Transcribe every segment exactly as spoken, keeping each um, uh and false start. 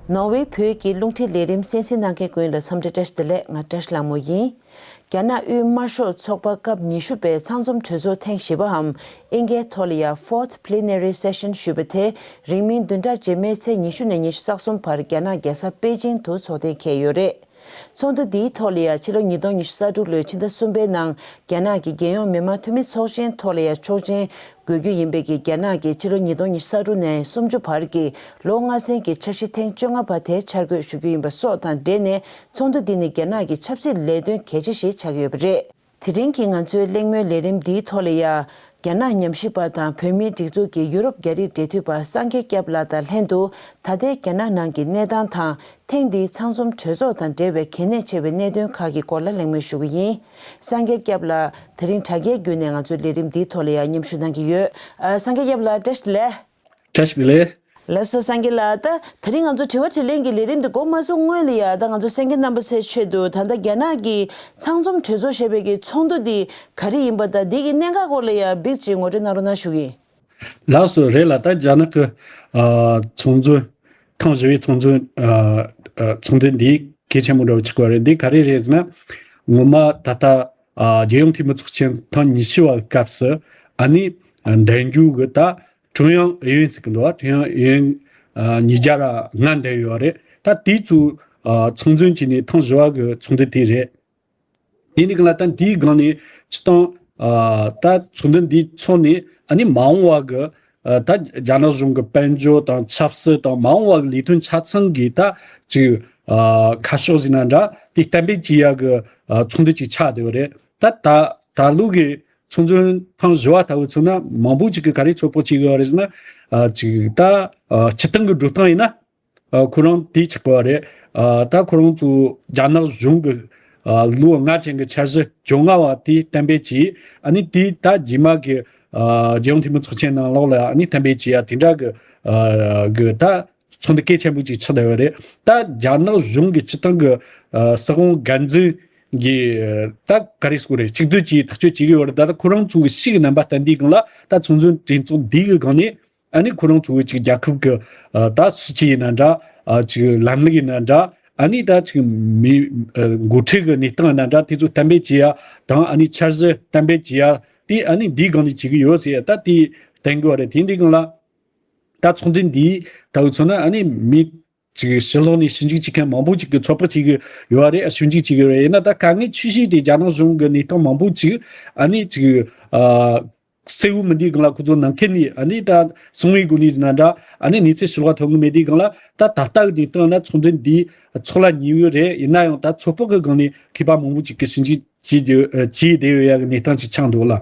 ནོར་ཝེ་བོད་ཀྱི་རླུང་འཕྲིན་ལས་རིམ་གསན་གཟིགས་གནང་མཁན་ཀུན་ལ་འཚམས་འདྲི་བཀྲ་ཤིས་བདེ་ལེགས། ང་བཀྲ་ཤིས་ལྷ་མོ་ཡིན། རྒྱ་ནག་དབུས་དམར་ཤོག་ཚོགས་པ་སྐབས་ཉི་ཤུ་པའི་ཚང་འཛོམས་གྲོས་ཚོགས་ཐེངས་བཞི་པའམ་ཨིན་སྐད་ཐོག་ལ་ཡ་Fourth Plenary Session ཞུས་པ་དེ་རིང་མིན་བདུན་ཕྲག་རྗེས་མའི་ཚེས་ཉི་ཤུ་ནས་ཉི་ཤུ་རྩ་གསུམ་བར་རྒྱ་ནག་རྒྱལ་ས་པེ་ཅིང་དུ་ཚོགས་གཏན་འཁེལ་ཡོད་རེད། ཚོགས་འདུ་འདིའི་ཐོག་ལ་ཡང་ཕྱི་ལོ་ཉིས་སྟོང་ཉི་ཤུ་རྩ་དྲུག་ལོའི་ཕྱི་ཟླ་གསུམ་པའི་ནང་རྒྱ་ནག་གི་རྒྱལ་ཡོངས་མི་དམངས་འཐུས་མི་ཚོགས་ཆེན་ཐོག་ལ་ཡང་ཆོག་མཆན་དགོས་རྒྱུ་ཡིན་པའི་གི་རྒྱ་ནག་གི་ཕྱི་ལོ་ཉིས་སྟོང་ཉི་ཤུ་རྩ་དྲུག་ནས་སུམ་ཅུ་བར་གྱི་ལོ་ལྔ་ཚན་གྱི་འཆར་གཞི་ཐེངས་བཅོ་ལྔ་པ་དེ་འཆར་འགོད་ཞུ་རྒྱུ་ཡིན་པ་སོགས་དང་འབྲེལ་ནས་ཚོགས་འདུ་འདི་ནི་རྒྱ་ནག་གི་ཆབ་སྲིད་ལས་དོན་གལ་ཆེ་ཞིག་ཆགས་ཡོད་པ་རེད། དེ་རིང་གི་ང་ཚོའི་གླེང་མོལ་ལས་རིམ་འདིའི་ཐོག་ལ་ཡང་རྒྱ་ནག་ཉམས་ཞིབ་པ་དང་བོད་མིའི་སྒྲིག་འཛུགས་ཀྱི་ཡུ་རོབ་རྒྱ་རིགས་འབྲེལ་མཐུད་པ་སངས་རྒྱས་སྐྱབས་ལགས་དང་ལྷན་དུ་ད་ལྟའི་རྒྱ་ནག་ནང་གི་གནས་སྟངས་དང་། ཐེངས་འདིའི་ཚང་འཛོམས་གྲོས་ཚོགས་དང་འབྲེལ་བའི་གལ་གནད་ཆེ་བའི་གནད་དོན་ཁག་གི་སྐོར་ལ་གླེང་མོལ་ཞུ་གི་ཡིན། སངས་རྒྱས་སྐྱབས་ལགས་དེ་རིང་དྲ་རྒྱའི་བརྒྱུད་ནས་ང་ཚོའི་ལས་རིམ་འདིའི་ཐོག་ལ་ཡང་མཉམ་ཞུགས་གནང་གི་ཡོད། ཨ། སངས་རྒྱས་སྐྱབས་ལགས་བཀྲ་ཤིས་བདེ་ལེགས། བཀྲ་ཤིས་བདེ་ལེགས། ལགས་སོ། སངས་རྒྱས་ལགས། ད་དེ་རིང་ང་ཚོ་དྲི་བ་དྲིས་ལན་གྱི་ལས་རིམ་འདི་འགོ་མ་ཚུགས་སྔོན་ལ་ཡ་ད་ང་ཚོ་གསན་མཁན་རྣམ་པ་ཚོའི་ཆེད་དུ་ད་ལྟ་རྒྱ་ནག་གི་ཚང་འཛོམས་གྲོས་ཚོགས་ཞེས་པའི་གི་ཚོགས་འདུ་འདི་ག་རེ་ཡིན་པ་དང་འདི་གི་གནད་འགག་སྐོར་ལ་ཡ་བིག་ཅིག་ངོ་སྤྲོད་གནང་རོགས་གནང་ཞུ་གི་ཡིན། ལགས་སོ། རེད་ལ། ད་རྒྱ་ནག་གི་ཨ་ཚོང་དོན་ཐེངས་བཞི་པའི་ཚོང་དོན་ཨ་ཨ་ཚོགས་འདུ་འདི་གལ་ཆེན་པོ་འདྲ་བོ་ཆགས་པ་རེད། འདི་ག་རེ་རེད་ཟེར་ན། ངོ་མ་ད་ལྟ་ཨ་རྒྱལ་ཡོངས་འཐུས་མི་ཚོགས་ཆེན་ཐེངས་ཉི་ཤུ་བ་གི་སྐབས་སུ་ཨ་ནི་འདེམས་རྒྱུ་གི་ད་ཀྲུང་དབྱང་ཨུ་ཡོན་ཟེར་གི་འདུག་ཀྲུང་དབྱང་ཨུ་ཡོན་ཨ་ཉིས་བརྒྱ་ར་ལྔ་འདེམས་ཡོད་རེད། ད་དེ་ཚོ་ཨ་ཚོགས་འཛིན་བྱས་ནས་ཐེངས་བཞི་བ་གི་ཚོགས་འདུ་དེ་རེད། དེ་འདི་ག་ལ་ད་འདིའི་སྒང་ནས་སྤྱི་བཏང་ཨ་ད་ཚོགས་འདུ་འདི་ཚོགས་ནས་ཨ་ནི་མ་འོངས་པ་གི་ཨ་ད་རྒྱ་ནག་གཞུང་གི་དཔལ་འབྱོར་དང་ཆབ་སྲིད་དང་མ་འོངས་པ་གི་ལས་དོན་ཆ་ཚང་གི་ད་ཅིག་ཨ་ཁ་ཕྱོགས་ཟེར་ན་འདྲ་དེ་གཏན་འབེབས་བྱེད་ཡ་གི་ཨ་ཚོགས་འདུ་ཅིག་ཆགས་བསྡད་ཡོད་རེད། ད་ད་ད་ལོ་གི་ཚོགས་འཛིན་ཐེངས་བཞི་བ་ལྟ་བུ་མཚོན་ན་མང་པོ་ཅིག་གིས་ག་རེ་ཚོད་དཔག་བྱེད་གི་ཡོད་རེད་ཟེར་ན། ཨ་ཅིག་ད་ཨ་སྤྱིར་བཏང་གི་འགྲོ་སྟངས་ཡིན་ན། ཨ་ཁོ་རང་དེ་ཆགས་པ་རེད། ཨ་ད་ཁོ་རང་ཚོ་རྒྱ་ནག་གཞུང་གི་ཨ་ལོ་ལྔ་ཅན་གྱི་འཆར་གཞི་བཅོ་ལྔ་བ་དེ་གཏན་འབེབས་བྱས། ཨ་ནི་དེ་ད་རྗེས་མ་གི་ཨ་རྒྱལ་ཡོངས་འཐུས་མི་ཚོགས་ཆེན་ནང་ལོགས་ལ་ཨ་ནི་གཏན་འབེབས་བྱས་ཡ་དེ་འདྲ་གི་ཨ་གི་ད་ཚོགས་འདུ་གལ་ཆེན་པོ་ཅིག་ཆགས་བསྡད་ཡོད་རེད། ད་རྒྱ་ནག་གཞུང་གི་སྤྱིར་བཏང་གི་ཨ་སྲིད་དབང་སྒེར་འཛིན་གྱི་ད་ག་རེ་ཟེར་དགོས་རེད། གཅིག་སྡུད་ཀྱིས་ཐག་གཅོད་བྱེད་ཀྱི་ཡོད་རེད། ད་ད་ཁོ་རང་ཚོ་གི་ཤིག་རྣམ་པ་བསྟན་དུས་སྒང་ལ་ད་ཚོགས་འཛིན་གྲོས་ཚོགས་འདི་གི་སྒང་ནས། ཨ་ནི་ཁོ་རང་ཚོ་གི་ཅིག་རྒྱལ་ཁབ་ཀྱི་ཨ་ད་སྲིད་ཇུས་ཡིན་ན་འདྲ། ཨ་ཅིག་ལམ་ལུགས་ཡིན་ན་འདྲ། ཨ་ནི་ད་ཅིག་མི་ཨ་འགོ་ཁྲིད་ཀྱི་གནས་སྟངས་ཡིན་ན་འདྲ། དེ་ཚོ་གཏན་འབེབས་བྱེད་ཡ་དང་། ཨ་ནི་འཆར་གཞི་གཏན་འབེབས་བྱེད་ཡ་དེ་ཨ་ནི་འདིའི་སྒང་ནས་བྱེད་ཀྱི་ཡོད་ཟེར། ད་དེ་བསྟན་དགོས་པ་རེད། དེ་འདི་སྒང་ལ་ད་ཚོགས་འདུ་འདིའི་ལྟ་བུ་མཚོན་ན། ཨ་ནི་མི་ཅིག་ཕྱི་ལོགས་ནས་ཞིབ་འཇུག་བྱེད་མཁན་མང་པོ་ཅིག་གིས་ཚོད་དཔག་བྱེད་ཀྱི་ཡོད་རེད། ཞིབ་འཇུག་བྱེད་ཀྱི་ཡོད་རེད། ཡིན་ན་ད་དཀའ་ངལ་ཆེ་ཤོས་དེ་རྒྱ་ནག་གཞུང་གི་གནས་སྟངས་མང་པོ་ཅིག་ཨ་ནི་ཅིག་ཨ། གསལ་བོ་མི་འདུག་སྒང་ལ། ཁོ་ཚོ་ནང་ཁུལ་ནས་ཨ་ནི་ད་སོང་བའི་སྒོ་ནས་ཟེར་ན་འདྲ། ཨ་ནི་གནས་ཚུལ་ཕྱི་ལོགས་ཐོན་གི་མེད་དུས་སྒང་ལ། ད་ད་ལྟ་གི་གནས་སྟངས་ན་ཚོགས་འདུ་འདི་ཚོགས་ལ་ཉེ་བོ་རེད། ཡིན་ན་ཡང་ད་ཚོད་དཔག་གི་སྒང་ནས་མཁས་པ་མང་པོ་ཅིག་གིས་ཞིབ་འཇུག་བྱས་བསྡད་ཡོད་ཡ་གི་གནས་སྟངས་ཅིག་ཆགས་འདུག་ལ།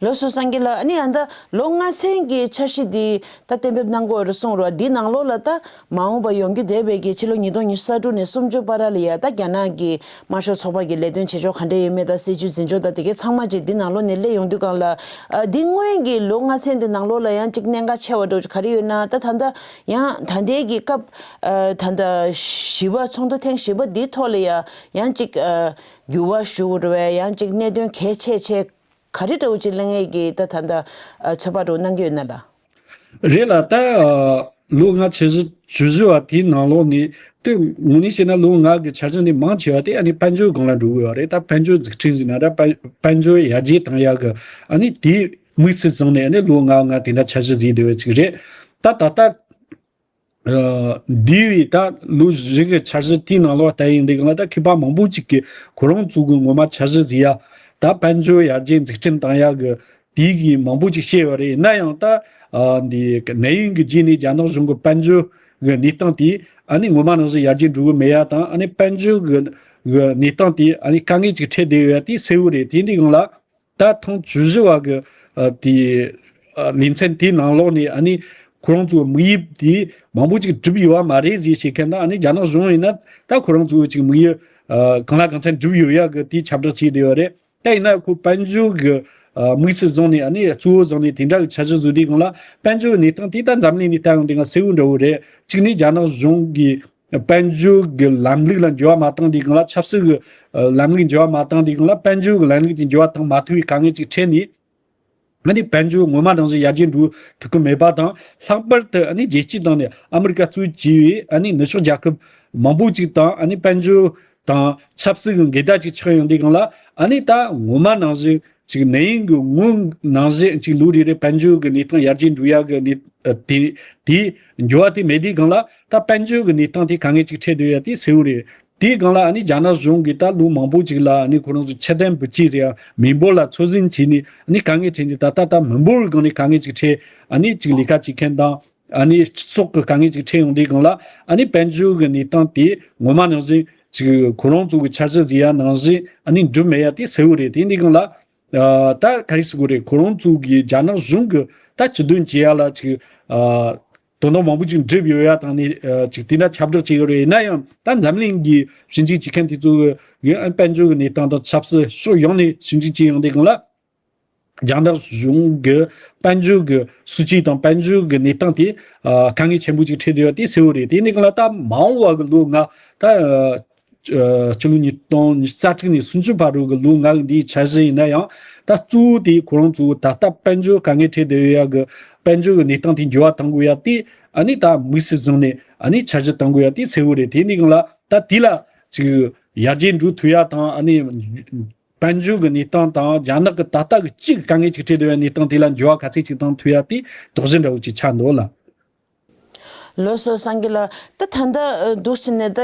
ལགས་སོ། སངས་རྒྱས་ལགས། ཨ་ནི་ཨ་ད་ལོ་ལྔ་ཚན་གྱི་འཆར་གཞི་འདི་ད་གཏན་འབེབས་གནང་དགོས་རེད་གསུངས་རོགས། འདི་ནང་ལོགས་ལ་ད་མ་འོངས་པ་ཡོང་རྒྱུ་བསྡད་པའི་གི་ཕྱི་ལོ་ཉིས་སྟོང་ཉི་ཤུ་རྩ་དྲུག་ནས་སུམ་ཅུ་བར་ལ་ཡ་ད་རྒྱ་ནག་གི་དམར་ཤོག་ཚོགས་པ་གི་ལས་དོན་བྱེད་ཕྱོགས་ག་འདྲ་ཡོད་མེད་དང་། སྲིད་ཇུས་འཛིན་ཕྱོགས་དང་དེ་གའི་ཚང་མ་ཅིག་འདི་ནང་ལོགས་ནས་སླེབས་ཡོང་དུས་སྒང་ལ། ཨ་འདི་སྔོན་གྱི་ལོ་ལྔ་ཚན་འདི་ནང་ལོགས་ལ་ཡང་ཅིག་གནད་འགག་ཆེ་བ་འདྲ་བོ་ཅིག་ག་རེ་ཡོད་ན། ད་ད་ལྟ་ཡང་ད་ལྟའི་གི་སྐབས་ཨ་ད་ལྟ་བཞི་པ་ཚོགས་འདུ་ཐེངས་བཞི་པ་འདིའི་ཐོག་ལ་ཡ་ཡང་ཅིག་ཨ་འགྱུར་བ་ཞུ་དགོས་རེད་པས། ཡང་ཅིག་གནད་དོན་གལ་ཆེ་ཆེ་ག་རེ་འདྲ་བོ་ཅིག་གླེང་ཡས་ཀྱི་ད་ད་ལྟ་ཨ་ཚོད་དཔག་འདྲ་བོ་གནང་གི་ཡོད་ན་ལགས། རེད་ལ། ད་ཨ་ལོ་ལྔ་འཆར་གཞི་བཅུ་བཞི་བ་དེའི་ནང་ལོགས་ནས་དེ་དངོས་གནས་བཤད་ན་ལོ་ལྔ་གི་འཆར་གཞི་ནས་མང་ཆེ་བ་དེ་ཨ་ནི་དཔལ་འབྱོར་སྒང་ལ་འགྲོ་གི་ཡོད་རེད། ད་དཔལ་འབྱོར་འཛུགས་སྐྲུན་ཟེར་ན་འདྲ། དཔལ་དཔལ་འབྱོར་ཡར་རྒྱས་བཏང་ཡག་གི་ཨ་ནི་དེའི་དམིགས་ཚད་བཟུང་ནས་ཨ་ནི་ལོ་ལྔ་ལྔ་དེ་འདྲ་འཆར་གཞི་བཟོས་བསྡད་ཡོད་ཅིག་རེད། ད་ད་ལྟ་ཨ་འདས་པའི་ད་ལོ་བཞི་གི་འཆར་གཞི་དེའི་ནང་ལོགས་ལྟ་ཡིན་དུས་སྒང་ལ། ད་མཁས་པ་མང་པོ་ཅིག་གིས་ཁོ་རང་ཚོ་གི་ངོ་མ་འཆར་གཞི་བཟོས་ཡ། ད་དཔལ་འབྱོར་ཡར་རྒྱས་འཛུགས་སྐྲུན་བཏང་ཡག་གི་དེའི་གི་མང་པོ་ཅིག་བཤད་ཡོད་རེད། ཡིན་ན་ཡང་ད་ཨ་འདི་གནས་ཡུན་གྱི་རྗེས་ནས་རྒྱ་ནག་གཞུང་གི་དཔལ་འབྱོར་གི་གནས་སྟངས་དེ་ཨ་ནི་ངོ་མ་ནང་བཞིན་ཡར་རྒྱས་འགྲོ་གི་མེད་ཡ་དང་། ཨ་ནི་དཔལ་འབྱོར་གི་གི་གནས་སྟངས་དེ་ཨ་ནི་དཀའ་ངལ་ཅིག་འཕྲད་བསྡད་ཡོད་ཡ་དེ་གསལ་བོ་རེད། དེ་འདི་སྒང་ལ། ད་ཐེངས་བཅུ་བཞི་བ་གི་ཨ་དེ་ཨ་ལེ་ཚན་དེའི་ནང་ལོགས་ནས་ཨ་ནི་ཁོ་རང་ཚོའི་དམིགས་ཡུལ་དེ་མང་པོ་ཅིག་འགྲུབ་ཡོད་པ་མ་རེད་ཟེར་བཤད་མཁན་དང་། ཨ་ནི་རྒྱ་ནག་གཞུང་ཡིན་ན་ད་ཁོ་རང་ཚོའི་ཅིག་དམིགས་ཡུལ་ཨ་གང་ལ་གང་འཚམ་འགྲུབ་ཡོད་ཡག་གི་དེ་ཁྱབ་བསྒྲགས་བྱས་བསྡད་ཡོད་རེད། ད་ཡིན་ན་ཁོ་དཔལ་འབྱོར་གི་ཨ་དམིགས་ཚད་བཟུང་ནས། ཨ་ནི་གཙོ་བོ་བཟུང་ནས་དེ་འདྲ་གི་འཆར་གཞི་བཟོས་དུས་སྒང་ལ། དཔལ་འབྱོར་གི་གནས་སྟངས་དེ་ད་འཛམ་གླིང་ནས་ལྟ་ཡོང་དུས་སྒང་གསལ་བོ་འདྲ་བོ་རེད། གཅིག་ནི་རྒྱ་ནག་གཞུང་གི་དཔལ་འབྱོར་གྱི་ལམ་ལུགས་ལ་འགྱུར་བ་མ་བཏང་དུས་སྒང་ལ། ཆབ་སྲིད་ཀྱི་ཨ་ལམ་ལུགས་འགྱུར་བ་མ་བཏང་དུས་སྒང་ལ། དཔལ་འབྱོར་གྱི་ལམ་ལུགས་དེ་འགྱུར་བ་བཏང་མ་ཐུབ་པའི་དཀའ་ངལ་ཅིག་འཕྲད་ནས། ཨ་ནི་དཔལ་འབྱོར་སྔོན་མ་ནང་བཞིན་ཡར་རྒྱས་འགྲོ་ཐུབ་ཀྱི་མེད་པ་དང་། ལྷག་པར་དུ་ཨ་ནི་རྒྱལ་སྤྱིའི་སྟེང་ནས་ཨ་མི་རི་ཀ་གཙོས་བྱས་པའི་ཨ་ནི་ནུབ་ཕྱོགས་རྒྱལ་ཁབ་མང་པོ་ཅིག་དང་ཨ་ནི་དཔལ་འབྱོར་དང་ཆབ་སྲིད་ཀྱི་འགལ་ཟླ་ཅིག་ཆགས་ཡོང་དུས་སྒང་ལ། ཨ་ནི་ད་སྔོན་མ་ནང་བཞིན་ཅིག་ནད་ཡམས་ཀྱི་སྔོན་ནང་བཞིན་ཅིག་ལོ་རེ་རེ་དཔལ་འབྱོར་གྱི་གནས་སྟངས་ཡར་རྒྱས་འགྲོ་ཡག་གི་གནས་ཨ་དེ་དེའི་འགྱུར་བ་དེ་མེད་དུས་སྒང་ལ། ད་དཔལ་འབྱོར་གྱི་གནས་སྟངས་དེ་དཀའ་ངལ་ཅིག་འཕྲད་སྡོད་ཡ་དེ་གསལ་བོ་རེད། དེའི་སྒང་ལ་ཨ་ནི་རྒྱ་ནག་གཞུང་གིས་ད་ལོ་མང་པོ་ཅིག་ལ་ཨ་ནི་ཁོ་རང་ཚོ་ཆེད་དོན་བུ་ཅི་ཟེར་ཡ་མི་འབོར་ལ་ཚོད་འཛིན་བྱས་ནས། ཨ་ནི་དཀའ་ངལ་འཕྲད་ནས། ད་ལྟ་ད་མི་འབོར་གྱི་སྒང་ནས་དཀའ་ངལ་ཅིག་འཕྲད། ཨ་ནི་ཅིག་ལས་ཀ་བྱེད་མཁན་དང་ཨ་ནི་སྤྱི་ཚོགས་ཀྱི་དཀའ་ངལ་ཅིག་འཕྲད་ཡོང་དུས་སྒང་ལ། ཨ་ནི་དཔལ་འབྱོར་གྱི་གནས་སྟངས་དེ་སྔོན་མ་ནང་བཞིན་ཅིག་ཁོ་རང་ཚོ་གི་འཆར་གཞི་ཟེར་ཡ་ནང་བཞིན་ཨ་ནི་འགྲུབ་མེད་ཡ་དེ་གསལ་བོ་རེད། དེ་འདི་སྒང་ལ། ཨ་ད་ག་རེ་ཟེར་དགོས་རེད། ཁོ་རང་ཚོ་གི་རྒྱ་ནག་གཞུང་གི་ད་སྤྱི་དོན་བྱེད་ཡ་ལ་ཅིག་ཨ་དོན་དག་མང་པོ་ཅིག་འགྲུབ་ཡོད་ཡ་དང་ནི། ཨ་ཅིག་དེ་འདྲ་ཁྱབ་བསྒྲགས་བྱས་ཡོད་རེད། ཡིན་ན་ཡང་ད་འཛམ་གླིང་གི་ཞིབ་འཇུག་བྱེད་མཁན་དེ་ཚོ་གི་ཨ་དཔལ་འབྱོར་གྱི་གནས་སྟངས་དང་ཆབ་སྲིད་ཕྱོགས་ཡོངས་ནས་ཞིབ་འཇུག་བྱས་ཡོང་དུས་སྒང་ལ། རྒྱ་ནག་གཞུང་གི་དཔལ་འབྱོར་གྱི་སྲིད་ཇུས་དང་དཔལ་འབྱོར་གྱི་གནས་སྟངས་དེ་ཨ་དཀའ་ངལ་ཆེན་པོ་ཅིག་འཕྲད་བསྡད་ཡོད་དེ་གསལ་བོ་རེད། དེ་ནི་གང་ལ་ད་མ་འོངས་པ་གི་ལོ་ལྔ་ད་ཨ་ཕྱི་ལོ་ཉིས་སྟོང་ཉི་ཤུ་རྩ་དྲུག་ནས་སུམ་ཅུ་བར་དུ་གི་ལོ་ལྔ་གི་འདིའི་འཆར་གཞི་ཡིན་ན་ཡང་། ད་གཙོ་བོ་དེ་ཁོ་རང་ཚོ་ད་ལྟ་དཔལ་འབྱོར་དཀའ་ངལ་འཕྲད་བསྡད་ཡོད་ཡ་གི་དཔལ་འབྱོར་གྱི་གནས་སྟངས་དེ་འགྱུར་བ་གཏང་དགོས་ཡ་དེ་ཨ་ནི་ད་དམིགས་སུ་བཟུང་ནས་ཨ་ནི་འཆར་གཞི་གཏང་དགོས་ཡ་དེ་གསལ་བོ་རེད། དེ་ནི་གང་ལ་ད་དེ་ལ་ཅིག་ཡར་རྒྱས་འགྲོ་ཐུབ་ཡ་དང་། ཨ་ནི་དཔལ་འབྱོར་གྱི་གནས་སྟངས་དང་རྒྱ་ནག་གི་ད་ལྟ་གི་སྤྱི་གི་དཀའ་ངལ་ཅིག་འཕྲད་སྡོད་པའི་གནས་སྟངས་དེ་ལ་འགྱུར་བ་ག་ཚད་ཅིག་བཏང་ཐུབ་ཡ་དེ་དོགས་གཞི་འདྲ་བོ་ཅིག་ཆགས་འདུག་ལ། ལགས་སོ་སངས་རྒྱས་ལགས། ད་ད་ལྟ་འདུག་ཕྱིན་ནས་ད་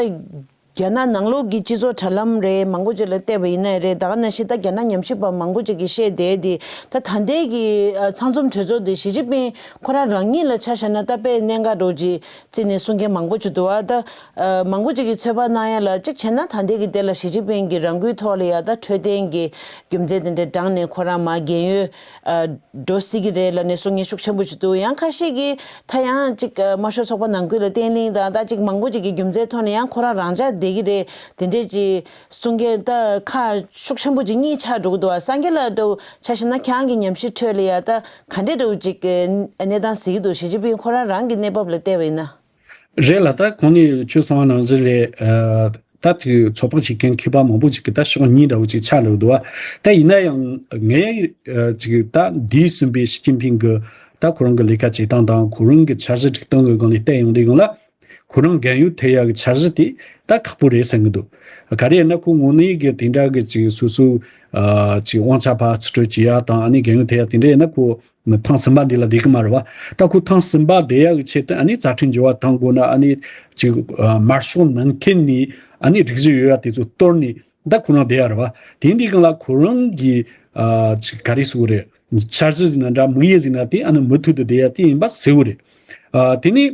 རྒྱ་ནག་ནང་ལོགས་ཀྱི་སྤྱི་ཚོགས་དྲ་ལམ་རེད། མང་པོ་ཅིག་ལ་བལྟས་པ་ཡིན་ན་རེད། ད་ག་ནང་བཞིན་ད་རྒྱ་ནག་ཉམས་ཞིབ་པ་མང་པོ་ཅིག་གིས་བཤད་བསྡད་དེ། ད་ད་ལྟའི་གི་ཚང་འཛོམས་གྲོས་ཚོགས་དེ་ཞི་ཅིན་ཕིང་ཁོ་རང་རང་ཉིད་ལ་ཆ་བཞག་ན་ད་དཔེ་གནད་འགག་འདྲ་བོ་ཅིག་བརྩིས་ནས་གསུང་མཁན་མང་པོ་ཅིག་འདུག་བ། ད་ཨ་མང་པོ་ཅིག་གིས་ཚོད་དཔག་གནང་ཡ་ལ་གཅིག་བྱས་ན། ད་ལྟའི་གི་དེ་ལ་ཞི་ཅིན་ཕིང་གིས་རང་འགུལ་ཐོག་ལ་ཡ་ད་འཕྲོད་བསྟེན་གྱི་རྒྱུ་མཚན་དེ་འདྲ་དྲངས་ནས་ཁོ་རང་མར་རྒན་ཡོལ་ཨ་འགྲོ་སྲིད་ཀྱི་རེད་ལབ་ནས་གསུང་མཁན་ཤུགས་ཆེན་པོ་ཅིག་འདུག་ཡང་ཁ་ཤས་ཀྱིས་ད་ཡང་གཅིག་ཨ་དམར་ཤོག་ཚོགས་པ་ནང་ཁུལ་ལ་བརྟན་ལྷིང་དང་ད་གཅིག་མང་པོ་ཅིག་གི་རྒྱུ་མཚན་ཐོག་ནས་ཡང་ཁོ་རང་རང་འཇགས་བསྡད་ཀྱི་རེད། དེ་འདྲས་ཅིག་གསུང་མཁན་ད་ཁག་ཤུགས་ཆེན་པོ་ཅིག་གཉིས་ཆགས་འགྲོ་གི་འདུག་བ། སངས་རྒྱས་ལགས་འདྲ་བོ་ཆ་བཞག་ན་ཁྱེད་རང་གི་ཉམས་ཞིབ་ཁྲོད་ལ་ཡ་ད་ག་འདྲས་འདྲ་བོ་ཅིག་གནས་སྟངས་གཟིགས་ཀྱི་འདུག་ཞི་ཅིན་ཕིང་ཁོ་རང་རང་གི་གནས་བབ་ལ་བལྟས་པ་ཡིན་ན། རེད་ལ། ད་གོང་ནས་ཁྱོད་གསུངས་པ་ནང་བཞིན་རེད། ཨ་ད་དེ་ཚོད་དཔག་བྱེད་མཁན་མཁས་པ་མང་པོ་ཅིག་གིས་ད་ཕྱོགས་གཉིས་འདྲ་བོ་ཅིག་ཆགས་ལབ་འདུག་བ། ད་ཡིན་ན་ཡང་ངས་ཨ་ཅིག་ད་འདས་ཟིན་པའི་ཞི་ཅིན་ཕིང་གི་ད་ཁོ་རང་གི་ལས་ཀ་བྱེད་སྟངས་དང་ཁོ་རང་གི་འཆར་གཞི་སྒྲིག་སྟངས་ཀྱི་སྒང་ནས་བལྟས་ཡོང་དུས་སྒང་ལ། ཁོ་རང་རྒན་ཡོལ་ཐེབས་ཡག་གི་འཆར་གཞི་དེ་ད་ཁག་པོ་རེད་བསམ་གྱི་འདུག་ག་རེ་ཡིན་ན་ཁོ་དངོས་གནས་ཀྱི་དེ་འདྲ་གི་ཅིག་སོ་སོའི་ཨ་ཅིག་དབང་ཆ་ཕར་རྩིས་སྤྲོད་བྱེད་ཡག་དང་། ཨ་ནི་རྒན་ཡོལ་ཐེབས་ཡག་དེ་འདྲ་ཡིན་ན་ཁོ་ཐེངས་གསུམ་པ་འདི་ལ་བསྡད་ཀྱི་མ་རེད་བ། ད་ཁོ་ཐེངས་གསུམ་པ་བསྡད་ཡག་གི་ཆེད་དུ་ཨ་ནི་རྩ་ཁྲིམས་འགྱུར་བ་གཏང་དགོས་ན། ཨ་ནི་ཅིག་ཨ་དམར་ཤོག་ནང་ཁུལ་ནས་ཨ་ནི་སྒྲིག་གཞི་ཡོད་ཡག་དེ་ཚོ་གཏོར་ནས་ད་ཁོ་རང་བསྡད་ཡག་རེད་བ། དེ་འདི་སྒང་ལ་ཁོ་རང་གི་ཨ་ཅིག་ག་རེ་ཟེར་དགོས་རེད། འཆར་གཞི་ཟིན་ན་འདྲ། དམིགས་ཡུལ་ཟིན་ན་དེ་ཨ་ནི་མུ་མཐུད་དུ་བསྡད་ཡག་དེ་ཡིན་པ་གསལ་བོ་རེད། ཨ་དེ་ནི།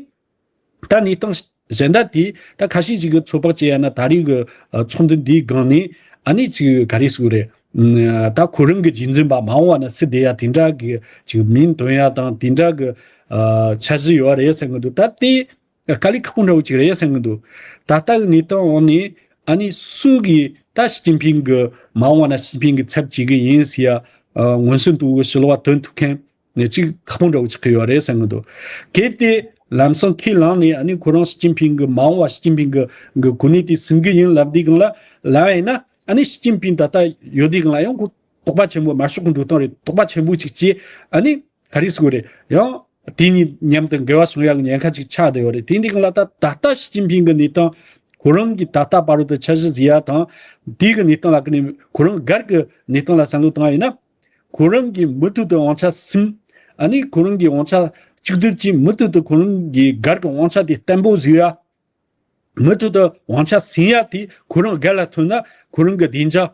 ད་གནས་སྟངས་གཞན་དག་དེ་ད་ཁ་ཤས་ཤིག་གིས་ཚོད་དཔག་བྱས་ཡ་ན། ད་རེས་ཀྱི་ཨ་ཚོགས་འདུ་འདིའི་སྒང་ནས་ཨ་ནི་ཅིག་ག་རེ་ཟེར་དགོས་རེད། ཨ་ད་ཁོ་རང་གི་རྗེས་འཛིན་པ་མ་འོངས་པ་ན་སུ་བསྡད་ཡ་དེ་འདྲ་གི་ཅིག་མིང་འདོན་ཡ་དང་དེ་འདྲ་གི་ཨ་འཆར་གཞི་ཡོད་རེད་བསམ་གྱི་འདུག་ད་དེ་དཀའ་ལས་ཁག་པོ་འདྲ་བོ་ཅིག་རེད་བསམ་གྱི་འདུག་ད་ལྟ་གི་གནས་སྟངས་འོག་ནས་ཨ་ནི་སུ་གིས་ད་ཞི་ཅིན་ཕིང་གི་མ་འོངས་པ་ན་ཞི་ཅིན་ཕིང་གི་ཚབ་བྱེད་གི་ཡིན་ཟེར་ཡ་ཨ་མངོན་གསལ་དོད་པོ་ཕྱི་ལོགས་པ་སྟོན་ཐུབ་མཁན་ནས་གཅིག་ཁག་པོ་འདྲ་བོ་ཆགས་ཀྱི་ཡོད་རེད་བསམ་གྱི་འདུག་གལ་ཏེ་ལམ་སང་ཁས་བླངས་ནས་ཨ་ནི་ཁོ་རང་ཞི་ཅིན་ཕིང་གི་མ་འོངས་པ་ཞི་ཅིན་ཕིང་གི་གི་གོ་གནས་དེ་ཟིན་གྱི་ཡིན་ལབ་དུས་སྒང་ལ་ལབ་ཡིན་ན། ཨ་ནི་ཞི་ཅིན་ཕིང་ད་ལྟ་ཡོད་དུས་སྒང་ལ་ཡང་ཁོ་དོགས་པ་ཆེན་པོ། དམར་ཤོག་གི་འགྲོ་སྟངས་རེད། དོགས་པ་ཆེན་པོ་ཅིག་བྱས། ཨ་ནི་ག་རེ་ཟེར་དགོས་རེད། ཡང་དེ་གཉིས་མཉམ་དུ་འགལ་བ་བྱུང་ཡག་གི་ཉེན་ཁ་ཅིག་ཆགས་བསྡད་ཡོད་རེད། དེ་འདི་སྒང་ལ་ད་ད་ལྟ་ཞི་ཅིན་ཕིང་གི་གནས་སྟངས། ཁོ་རང་གི་ད་ལྟ་བར་དུ་འཆར་གཞི་བཟོས་ཡ་དང་། དེའི་གི་གནས་སྟངས་ལ་ཁོ་ནི་ཁོ་རང་སྒེར་གི་གནས་སྟངས་ལ་བསམ་བློ་བཏང་ཡིན་ན། ཁོ་རང་གིས་མུ་མཐུད་དུ་དབང་ཆ་ཟིན། ཨ་ནི་ཁོ་རང་གི་དབང་ཆ་གཅིག་སྡུད་ཀྱིས་མུ་མཐུད་དུ་ཁོ་རང་གི་སྒེར་གྱི་དབང་ཆ་དེ་བརྟན་པོ་བཟོ་ཡ། མུ་མཐུད་དུ་དབང་ཆ་ཟིན་ཡ་དེ་ཁོ་རང་སྒེར་ལ་མཚོན་ན་ཁོ་རང་གི་བདེ་འཇགས་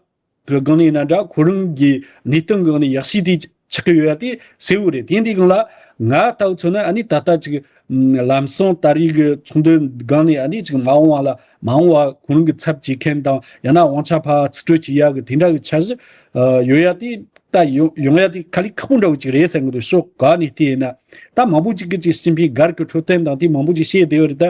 ཀྱི་སྒང་ནས་ཡིན་ན་འདྲ། ཁོ་རང་གི་གནས་སྟངས་ཀྱི་སྒང་ནས་ཡག་ཤོས་དེ་ཆགས་ཀྱི་ཡོད་ཡ་དེ་གསལ་བོ་རེད། དེ་འདི་སྒང་ལ་ང་ལྟ་བུ་མཚོན་ན། ཨ་ནི་ད་ལྟ་ཅིག་ལམ་སང་ད་རེས་ཀྱི་ཚོགས་འདུ་སྒང་ནས་ཨ་ནི་ཅིག་མ་འོངས་པ་ལ་མ་འོངས་པ་ཁོ་རང་གི་ཚབ་བྱེད་མཁན་དང་། ཡང་ན་དབང་ཆ་ཕར་རྩིས་སྤྲོད་བྱེད་ཡ་གི་དེ་འདྲ་གི་འཆར་གཞི་ཡོད་ཡ་དེ། ད་ཡོང་ཡོང་ཡ་དེ་དཀའ་ལས་ཁག་པོ་འདྲ་བོ་ཅིག་རེད་བསམ་གྱི་འདུག་ཕྱོགས་ག་ནས་བལྟས་ཡིན་ན། ད་མང་པོ་ཅིག་གིས་ཅིག་ཞི་ཅིན་ཕིང་སྒེར་གྱི་འཕྲོད་བསྟེན་དང་དེ་མང་པོ་ཅིག་བཤད་བསྡད་ཡོད་རེད། ད་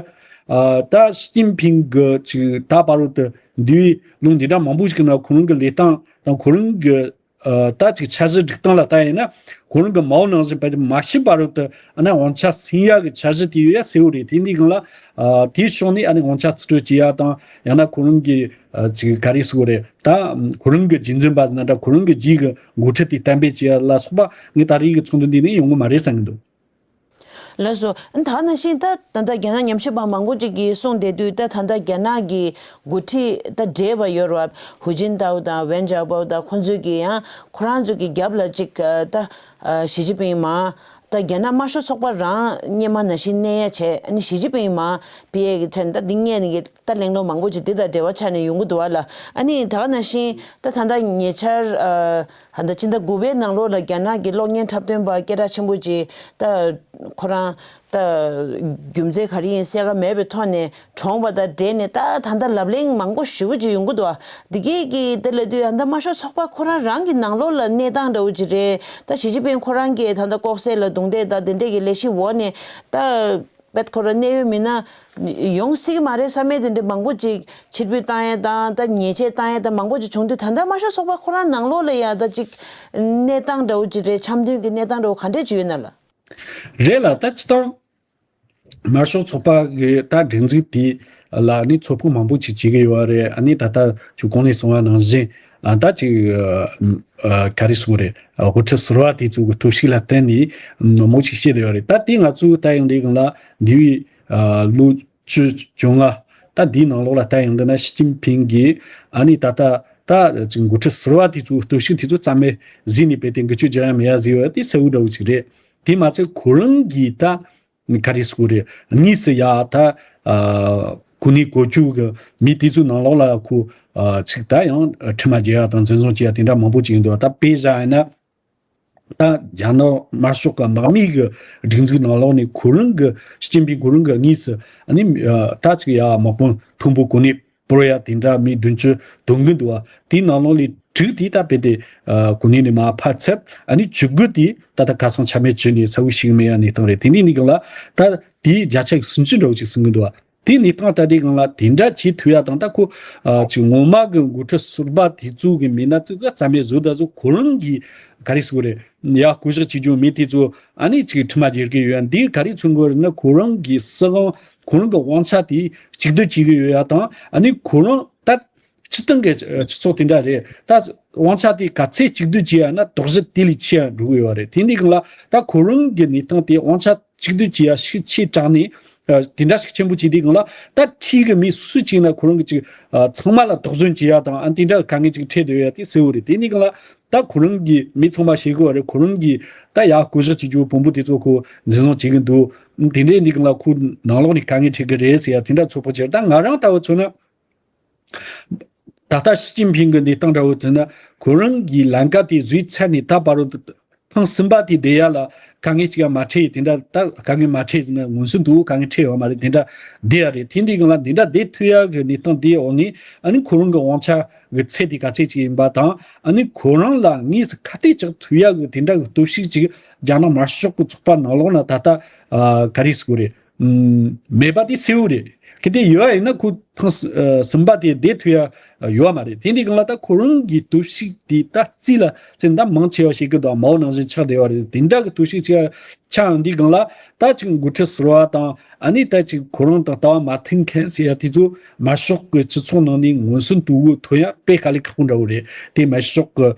ཨ་ད་ཞི་ཅིན་ཕིང་གི་ཅིག་ད་བར་དུ་འདས་པའི་ལོ་འདི་འདྲ་མང་པོ་ཞིག་གི་ནང་ཁོ་རང་གི་ལས་སྟངས་དང་ཁོ་རང་གི་ ཨ་ད་ཅིག་འཆར་གཞི་སྒྲིག་སྟངས་ལ་ལྟ་ཡིན་ན། ཁོ་རང་གི་མའོ་ནང་བཞིན་བར་དུ་མ་ཤི་བར་དུ་ཨ་ནི་དབང་ཆ་ཟིན་ཡག་གི་འཆར་གཞི་དེ་ཡོད་ཡ་གསལ་བོ་རེད། དེ་འདི་སྒང་ལ་ཨ་དེའི་ཕྱོགས་ནས་ཨ་ནི་དབང་ཆ་རྩིས་སྤྲོད་བྱེད་ཡ་དང་། ཡང་ན་ཁོ་རང་གི་ཨ་ཅིག་ག་རེ་ཟེར་དགོས་རེད། ད་ཁོ་རང་གི་རྗེས་འཛིན་པ་ཟེར་ན་འདྲ། ཁོ་རང་གི་རྗེས་ཀྱི་འགོ་ཁྲིད་དེ་གཏན་འབེབས་བྱེད་ཡ་ལ་སོགས་པ་ངས་ད་རེས་ཀྱི་ཚོགས་འདུ་འདི་ནས་ཡོང་གི་མ་རེད་བསམ་གྱི་འདུག། ལགས་སོ། ད་ནང་བཞིན་ད་ད་ལྟ་རྒྱ་ནག་ཉམས་ཞིབ་པ་མང་པོ་ཅིག་གིས་གསུངས་བསྡད་དུས། ད་ད་ལྟ་རྒྱ་ནག་གི་འགོ་ཁྲིད་ད་བགྲེས་པ་ཡོད་རེད་བ། ཧུའུ་ཅིན་ཏའོ་དང་ཝེན་ཅའོ་པའོ་དང་། ཁོང་ཚོས་ཀྱིས་ཡང་ཁོ་རང་ཚོ་གི་རྒྱབ་ལ་ཅིག་ད་ཞི་ཅིན་ཕིང་མ་ད་རྒྱ་ནག་དམར་ཤོག་ཚོགས་པ་རང་སྔོན་མ་ནང་བཞིན་གནས་ཡ་བྱས། ཨ་ནི་ཞི་ཅིན་ཕིང་མ་ཕེབས་ཡས་ཀྱི་ཐད་ད་འདི་སྔོན་ནས་ཀྱི་ད་གླེང་སློང་མང་པོ་ཅིག་འདི་དང་འབྲེལ་བ་ཆགས་ནས་ཡོང་གི་འདུག་བ་ལ། ཨ་ནི་ད་ག་ནང་བཞིན་ད་ད་ལྟ་ཉེ་ཆར་ཨ་ད་ཕྱི་ཟླ་དགུ་པའི་ནང་ལོགས་ལ་རྒྱ་ནག་གི་གློག་བརྙན་འཁྲབ་སྟོན་པ་སྐད་གྲགས་ཆེན་པོ་ཅིག་ད་ཁོ་རང་ད་རྒྱུ་མཚན་ག་རེ་ཡིན་གསལ་ཁ་མེད་པའི་ཐོག་ནས་གྲོངས་པ་དང་འབྲེལ་ནས། ད་ད་ལྟ་ལབ་གླེང་མང་པོ་ཞེ་པོ་ཅིག་ཡོང་གི་འདུག་བ། འདི་གས་ཀྱི་དེ་ལབ་དུས་ཨ་ད་དམར་ཤོག་ཚོགས་པ་ཁོ་རང་རང་གི་ནང་ལོགས་ལ་གནས་སྟངས་འདྲ་བོ་ཅིག་རེད། ད་ཞི་ཅིན་ཕིང་ཁོ་རང་གིས་ད་ལྟ་ལྐོག་ཟ་ལ་རྡུང་རྡེག་དང་དེ་འདྲས་ཀྱི་ལས་གཞི་འོག་ནས་ད་བེད་ཁོ་རང་གནད་ཡོད་མི་སྣ་ཡོང་སྲིད་ཀྱི་མ་རེད་བསམ་མེད་དེ་འདྲ་མང་པོ་ཅིག་ཕྱིར་འབུད་བཏང་ཡས་དང་། ད་ཉེས་ཆད་བཏང་ཡས་དང་མང་པོ་ཅིག་བྱུང་དུས། ད་ལྟ་དམར་ཤོག་ཚོགས་པ་ཁོ་རང་ནང་ལོགས་ལ་ཡ་ད་ཅིག་གནས་སྟངས་འདྲ་བོ་ཅིག་རེད། འཆམ་མཐུན་གྱི་གནས་སྟངས་འདྲ་བོ་ག་འདྲས་ཅིག་ཡོད་ན་ལ། རེད་ལ། ད་སྤྱིར་བཏང་དམར་ཤོག་ཚོགས་པ་གི་ད་སྒྲིག་འཛུགས་དེ་ལ་ནི་ཚོད་དཔག་མང་པོ་ཅིག་བྱེད་ཀྱི་ཡོད་རེད། ཨ་ནི་ད་ལྟ་ཁྱོད་གོང་ནས་གསུངས་པ་ནང་བཞིན། ཨ་ད་ཅིག་ཨ་ག་རེ་ཟེར་དགོས་རེད། ཨ་དབུ་ཁྲིད་ཟུར་པ་དེ་ཚོ་གི་སྟོབས་ཤུགས་ལ་བརྟེན་ནས་མང་པོ་ཞིག་བཤད་བསྡད་ཡོད་རེད། ད་དེ་ང་ཚོས་ལྟ་ཡོང་དུས་སྒང་ལ་འདས་པའི་ཨ་ལོ་བཅུ་བཅོ་ལྔ་ད་འདིའི་ནང་ལོགས་ལ་ལྟ་ཡོང་དུས་ན། ཞི་ཅིན་ཕིང་གིས་ཨ་ནི་ད་ལྟ་ད་ཅིག་འགོ་ཁྲིད་ཟུར་པ་དེ་ཚོའི་སྟོབས་ཤུགས་དེ་ཚོ་རྩ་མེད་བཟོས་ནས་རྦད་དེ་འགུལ་སྐྱོད་རྒྱག་ཡ་མེད་ཡ་བཟོས་ཡོད་དེ་གསལ་པོ་འདྲ་བོ་ཅིག་རེད། དེ་མ་ཚད་ཁོ་རང་གིས་ད་ག་རེ་ཟེར་དགོས་རེད། དངོས་སུ་ཡ་ད་ཨ་གོ་གནས་གོ་རྒྱུ་གི་མི་དེ་ཚོའི་ནང་ལོགས་ལ་ཁོ་ཨ་ཅིག་ད་ཡང་ཁྲིམས་མ་བརྒྱབ་ཡ་དང་འཛིན་བཟུང་བྱས་ཡ་དེ་འདྲ་མང་པོ་ཅིག་ཡིན་འདུག་ད་དཔེ་བཞག་ཡིན་ན། ད་རྒྱ་ནག་དམར་ཤོག་གི་དམག་མིའི་གི་སྒྲིག་འཛུགས་ནང་ལོགས་ནས་ཁོ་རང་གི་ཞི་ཅིན་ཕིང་ཁོ་རང་གི་དངོས་སུ་ཨ་ནི་ཨ་ད་ཅིག་ཡ་དམག་དཔོན་མཐོན་པོ་གོ་གནས་སྤོར་ཡ་དེ་འདྲ་མི་བདུན་ཅུ་དོན་དགུ་འདུག་བ། དེའི་ནང་ལོགས་ལས་དྲུག་དེ་ད་རྦད་དེ་ཨ་གོ་གནས་ནས་མར་ཕབ་ཚར། ཨ་ནི་བཅུ་དགུ་དེ་ད་ལྟ་ཁ་སང་ཆ་མེད་བྱས་ནས་གསལ་པོ་ཞིག་མེད་ཡ་གནས་སྟངས་རེད། དེ་འདྲའི་གནས་སྟངས་ལ་ད་དེའི་བརྒྱ་ཆ་གི་སུམ་ཅུ་འདྲ་བོ་ཅིག་ཟིན་གི་འདུག་བ། དེ་གནས་སྟངས་ལྟ་དུས་སྒང་ལ་དེ་འདྲ་བྱེད་ཐུབ་ཡ་དང་། ད་ཁོ་ཨ་ཅིག་ངོ་མ་གི་འགོ་ཁྲིད་ཟུར་པ་དེ་ཚོ་གི་མི་སྣ་ཚོ་གི་རྩ་མེད་བཟོ་ད་ཚོ་ཁོ་རང་གིས་ག་རེ་ཟེར་དགོས་རེད། ཡ་བསྐོ་བཞག་བྱེད་རྒྱུ་མི་དེ་ཚོ་ཨ་ནི་ཅིག་ཁྲིམས་མ་བརྒྱབ་ཀྱི་ཡོད་ཡ། འདི་ག་རེ་མཚོན་གྱི་ཡོད་རེད་ན། ཁོ་རང་གི་སྲིད་དབང་ཁོ་རང་གི་དབང་ཆ་དེ་གཅིག་སྡུད་བྱེད་ཀྱི་ཡོད་ཡ་དང་། ཨ་ནི་ཁོ་རང་ད་སྤྱིར་བཏང་གི་སྤྱི་ཚོགས་དེ་འདྲ་རེད། ད་དབང་ཆ་དེ་ག་ཚད་གཅིག་སྡུད་བྱེད་ཡ་ན་དོགས་གཞི་དེ་ལས་ཆེ་ཡ་འགྲོ་གི་ཡོད་རེད། དེ་འདི་སྒང་ལ་ད་ཁོ་རང་གི་གནས་སྟངས་དེ་དབང་ཆ་གཅིག་སྡུད་བྱེད་ཡ་ཤུགས་ཆེ་དྲགས་ནས་ཨ་དེ་འདྲ་ཞིག་ཆེན་པོ་བྱེད་དུས་སྒང་ལ། ད་འཁྲིས་གི་མི་སུ་གཅིག་ན་ཁོ་རང་གི་ཅིག་ཨ་ཚང་མ་ལ་དོགས་ཟོན་བྱེད་ཡ་དང་། ཨ་དེ་འདྲ་གི་དཀའ་ངལ་ཅིག་འཕྲད་བསྡད་ཡོད་ཡ་དེ་གསལ་བོ་རེད། དེ་འདི་སྒང་ལ་ད་ཁོ་རང་གི་མི་ཚང་མ་ཤེས་གི་ཡོད་རེད། ཁོ་རང་གིས་ད་ཡ་བསྐོ་བཞག་བྱེད་རྒྱུ་བོན་པོ་དེ་ཚོ་ཁོ་འཛིན་བཟུང་བྱེད་གི་འདུག་དེ་འདྲའི་འདི་སྒང་ལ་ཁོ་ནང་ལོགས་ནས་དཀའ་ངལ་འཕྲད་གི་རེད་ཟེར་ཡ་དེ་འདྲ་ཚོད་དཔག་བྱས། ད་ང་རང་ལྟ་བུ་མཚོན་ན། ད་ལྟ་ཞི་ཅིན་ཕིང་གི་གནས་སྟངས་འདྲ་བོ་དེ་ན། ཁོ་རང་གིས་ལམ་ཀ་དེ་བཟོས་ཚར་ནས་ད་བར་དུ་ཐེངས་གསུམ་པ་དེ་བསྡད་ཡ་ལ་དཀའ་ངལ་ཅིག་ཡང་མ་འཕྲད་ཡ་དེ་འདྲ། ད་དཀའ་ངལ་མ་འཕྲད་ཟེར་ན་ངོས་ཟིན་འདུག་དཀའ་ངལ་འཕྲད་ཡོད་མ་རེད། དེ་འདྲ་བསྡད་ཡ་རེད། དེ་འདི་སྒང་ལ་འདི་འདྲ་བསྡད་ཐུབ་ཡ་གི་གནས་སྟངས་དེའི་འོག་ནས། ཨ་ནི་ཁོ་རང་གི་དབང་ཆ་གི་ཚད་དེ་ག་ཚད་ཅིག་ཡིན་པ་དང་། ཨ་ནི་ཁོ་རང་ལ་དངོས་སུ་ཁ་གཏད་གཅོག་ཐུབ་ཡ་གི་དེ་འདྲ་གི་སྟོབས་ཤུགས་ཅིག་རྒྱ་ནག་དམར་ཤོག་གི་ཚོགས་པ་ནང་ལོགས་ན་ད་ལྟ་ཨ་ག་རེ་ཟེར་དགོས་རེད། ཨུམ། མེད་པ་དེ་གསལ་བོ་རེད། གལ་ཏེ་ཡོད་ཡིན་ན་ཁོ་ཐེངས་གསུམ་པ་དེ་བསྡད་ཐུབ་ཡ་ཡོད་མ་རེད། དེ་འདི་སྒང་ལ་ད་ཁོ་རང་གི་སྟོབས་ཤུགས་དེ་ད་རྩིས་ལ་བཙལ་ན་ད་མང་ཆེ་བ་ཞིག་གི་ད་མའོ་ནང་བཞིན་ཆགས་བསྡད་ཡོད་རེད། དེ་འདྲ་གི་སྟོབས་ཤུགས་ཆགས་ཆགས་ཡོང་དུས་སྒང་ལ། ད་ཅིག་འགོ་ཁྲིད་ཟུར་པ་དང་། ཨ་ནི་ད་ཅིག་ཁོ་རང་དང་ལྟ་བ་མ་མཐུན་མཁན་ཟེར་ཡ་དེ་ཚོ་དམར་ཤོག་གི་སྤྱི་ཚོགས་ནང་ནས་ངོས་འཛིན་དུ་ཐོན་ཡ་དཔེ་དཀའ་ལས་ཁག་པོ་འདྲ་བོ་རེད། དེ་དམར་ཤོག་གི་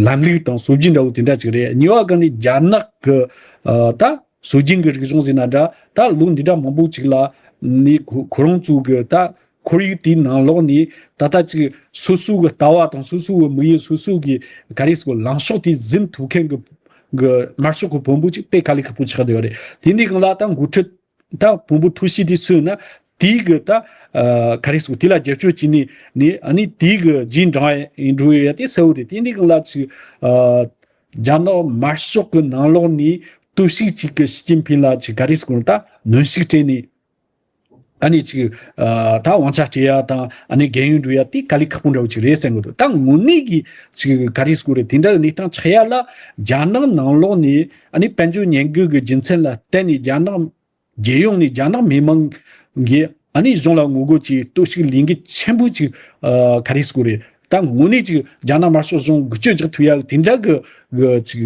ལམ་ལུགས་དང་སྲོལ་རྒྱུན་འདྲ་བོ་དེ་འདྲ་ཅིག་རེད། གཉིས་པ་ག་ནི་རྒྱ་ནག་གི་ཨ་ད་སྲོལ་རྒྱུན་གྱི་རིག་གཞུང་ཟེར་ན་འདྲ། ད་ལོ་འདི་འདྲ་མང་པོ་ཅིག་ལ་ནི་ཁོ་ཁོ་རང་ཚོ་གི་ད་ཁོར་ཡུག་དེའི་ནང་ལོགས་ནས་ད་ལྟ་ཅིག་སོ་སོ་གི་ལྟ་བ་དང་སོ་སོ་གི་དམིགས་ཡུལ། སོ་སོ་གི་ག་རེ་ཟེར་དགོས། ལངས་ཕྱོགས་དེ་འཛིན་ཐུབ་མཁན་གི་གི་དམར་ཤོག་གི་བོན་པོ་ཅིག་དཔེ་དཀའ་ལས་ཁག་པོ་ཆགས་བསྡད་ཡོད་རེད། དེ་འདི་སྒང་ལ་ད་འགོ་ཁྲིད་ད་བོན་པོ་ཐུགས་གཤིས་དེ་སོས་ན། དེའི་གི་ད་ཨ་ག་རེ་ཟེར་དགོས། དེ་ལ་རྒྱབ་སྐྱོར་བྱས་ནས་ནི་ཨ་ནི་དེའི་གི་རྗེས་འབྲང་ཡིན་འགྲོ་ཡོད་ཡ་དེ་གསལ་བོ་རེད། དེ་འདི་སྒང་ལ་ཅིག་ཨ་རྒྱ་ནག་དམར་ཤོག་གི་ནང་ལོགས་ནས་སྟོབས་ཤུགས་ཅིག་གི་ཞི་ཅིན་ཕིང་ལ་ཅིག་ག་རེ་ཟེར་དགོས། ད་གནོན་ཤུགས་སྤྲད་ནས། ཨ་ནི་ཅིག་ཨ་ད་དབང་ཆ་སྤྲད་ཡ་དང་། ཨ་ནི་རྒས་ཡོལ་འགྲོ་ཡ་དེ་དཀའ་ལས་ཁག་པོ་འདྲ་བོ་ཅིག་རེད་བསམ་གི་འདུག་ད་དངོས་གནས་ཀྱི་ཅིག་ག་རེ་ཟེར་དགོས་རེད། དེ་འདྲ་གི་གནས་སྟངས་ཆགས་ཡ་ལ་རྒྱ་ནག་ནང་ལོགས་ནས་ཨ་ནི་དཔལ་འབྱོར་ཉེན་འགོག་གི་རྒྱུ་མཚན་ལ་བརྟེན་ནས་རྒྱ་ནག་རྒྱལ་ཡོངས་ནས་རྒྱ་ནག་མི་མང་གིས་ཨ་ནི་གཞུང་ལ་ངོ་རྒོལ་གྱི་སྟོབས་ཤུགས་ལས་འགུལ་ཆེན་པོ་ཅིག་ཨ་ག་རེ་ཟེར་དགོས་རེད། ད་དངོས་གནས་ཅིག་རྒྱ་ནག་དམར་ཤོག་གཞུང་འགུལ་སྐྱོད་རྒྱག་ཐུབ་ཡ་གི་དེ་འདྲ་གི་གི་ཅིག་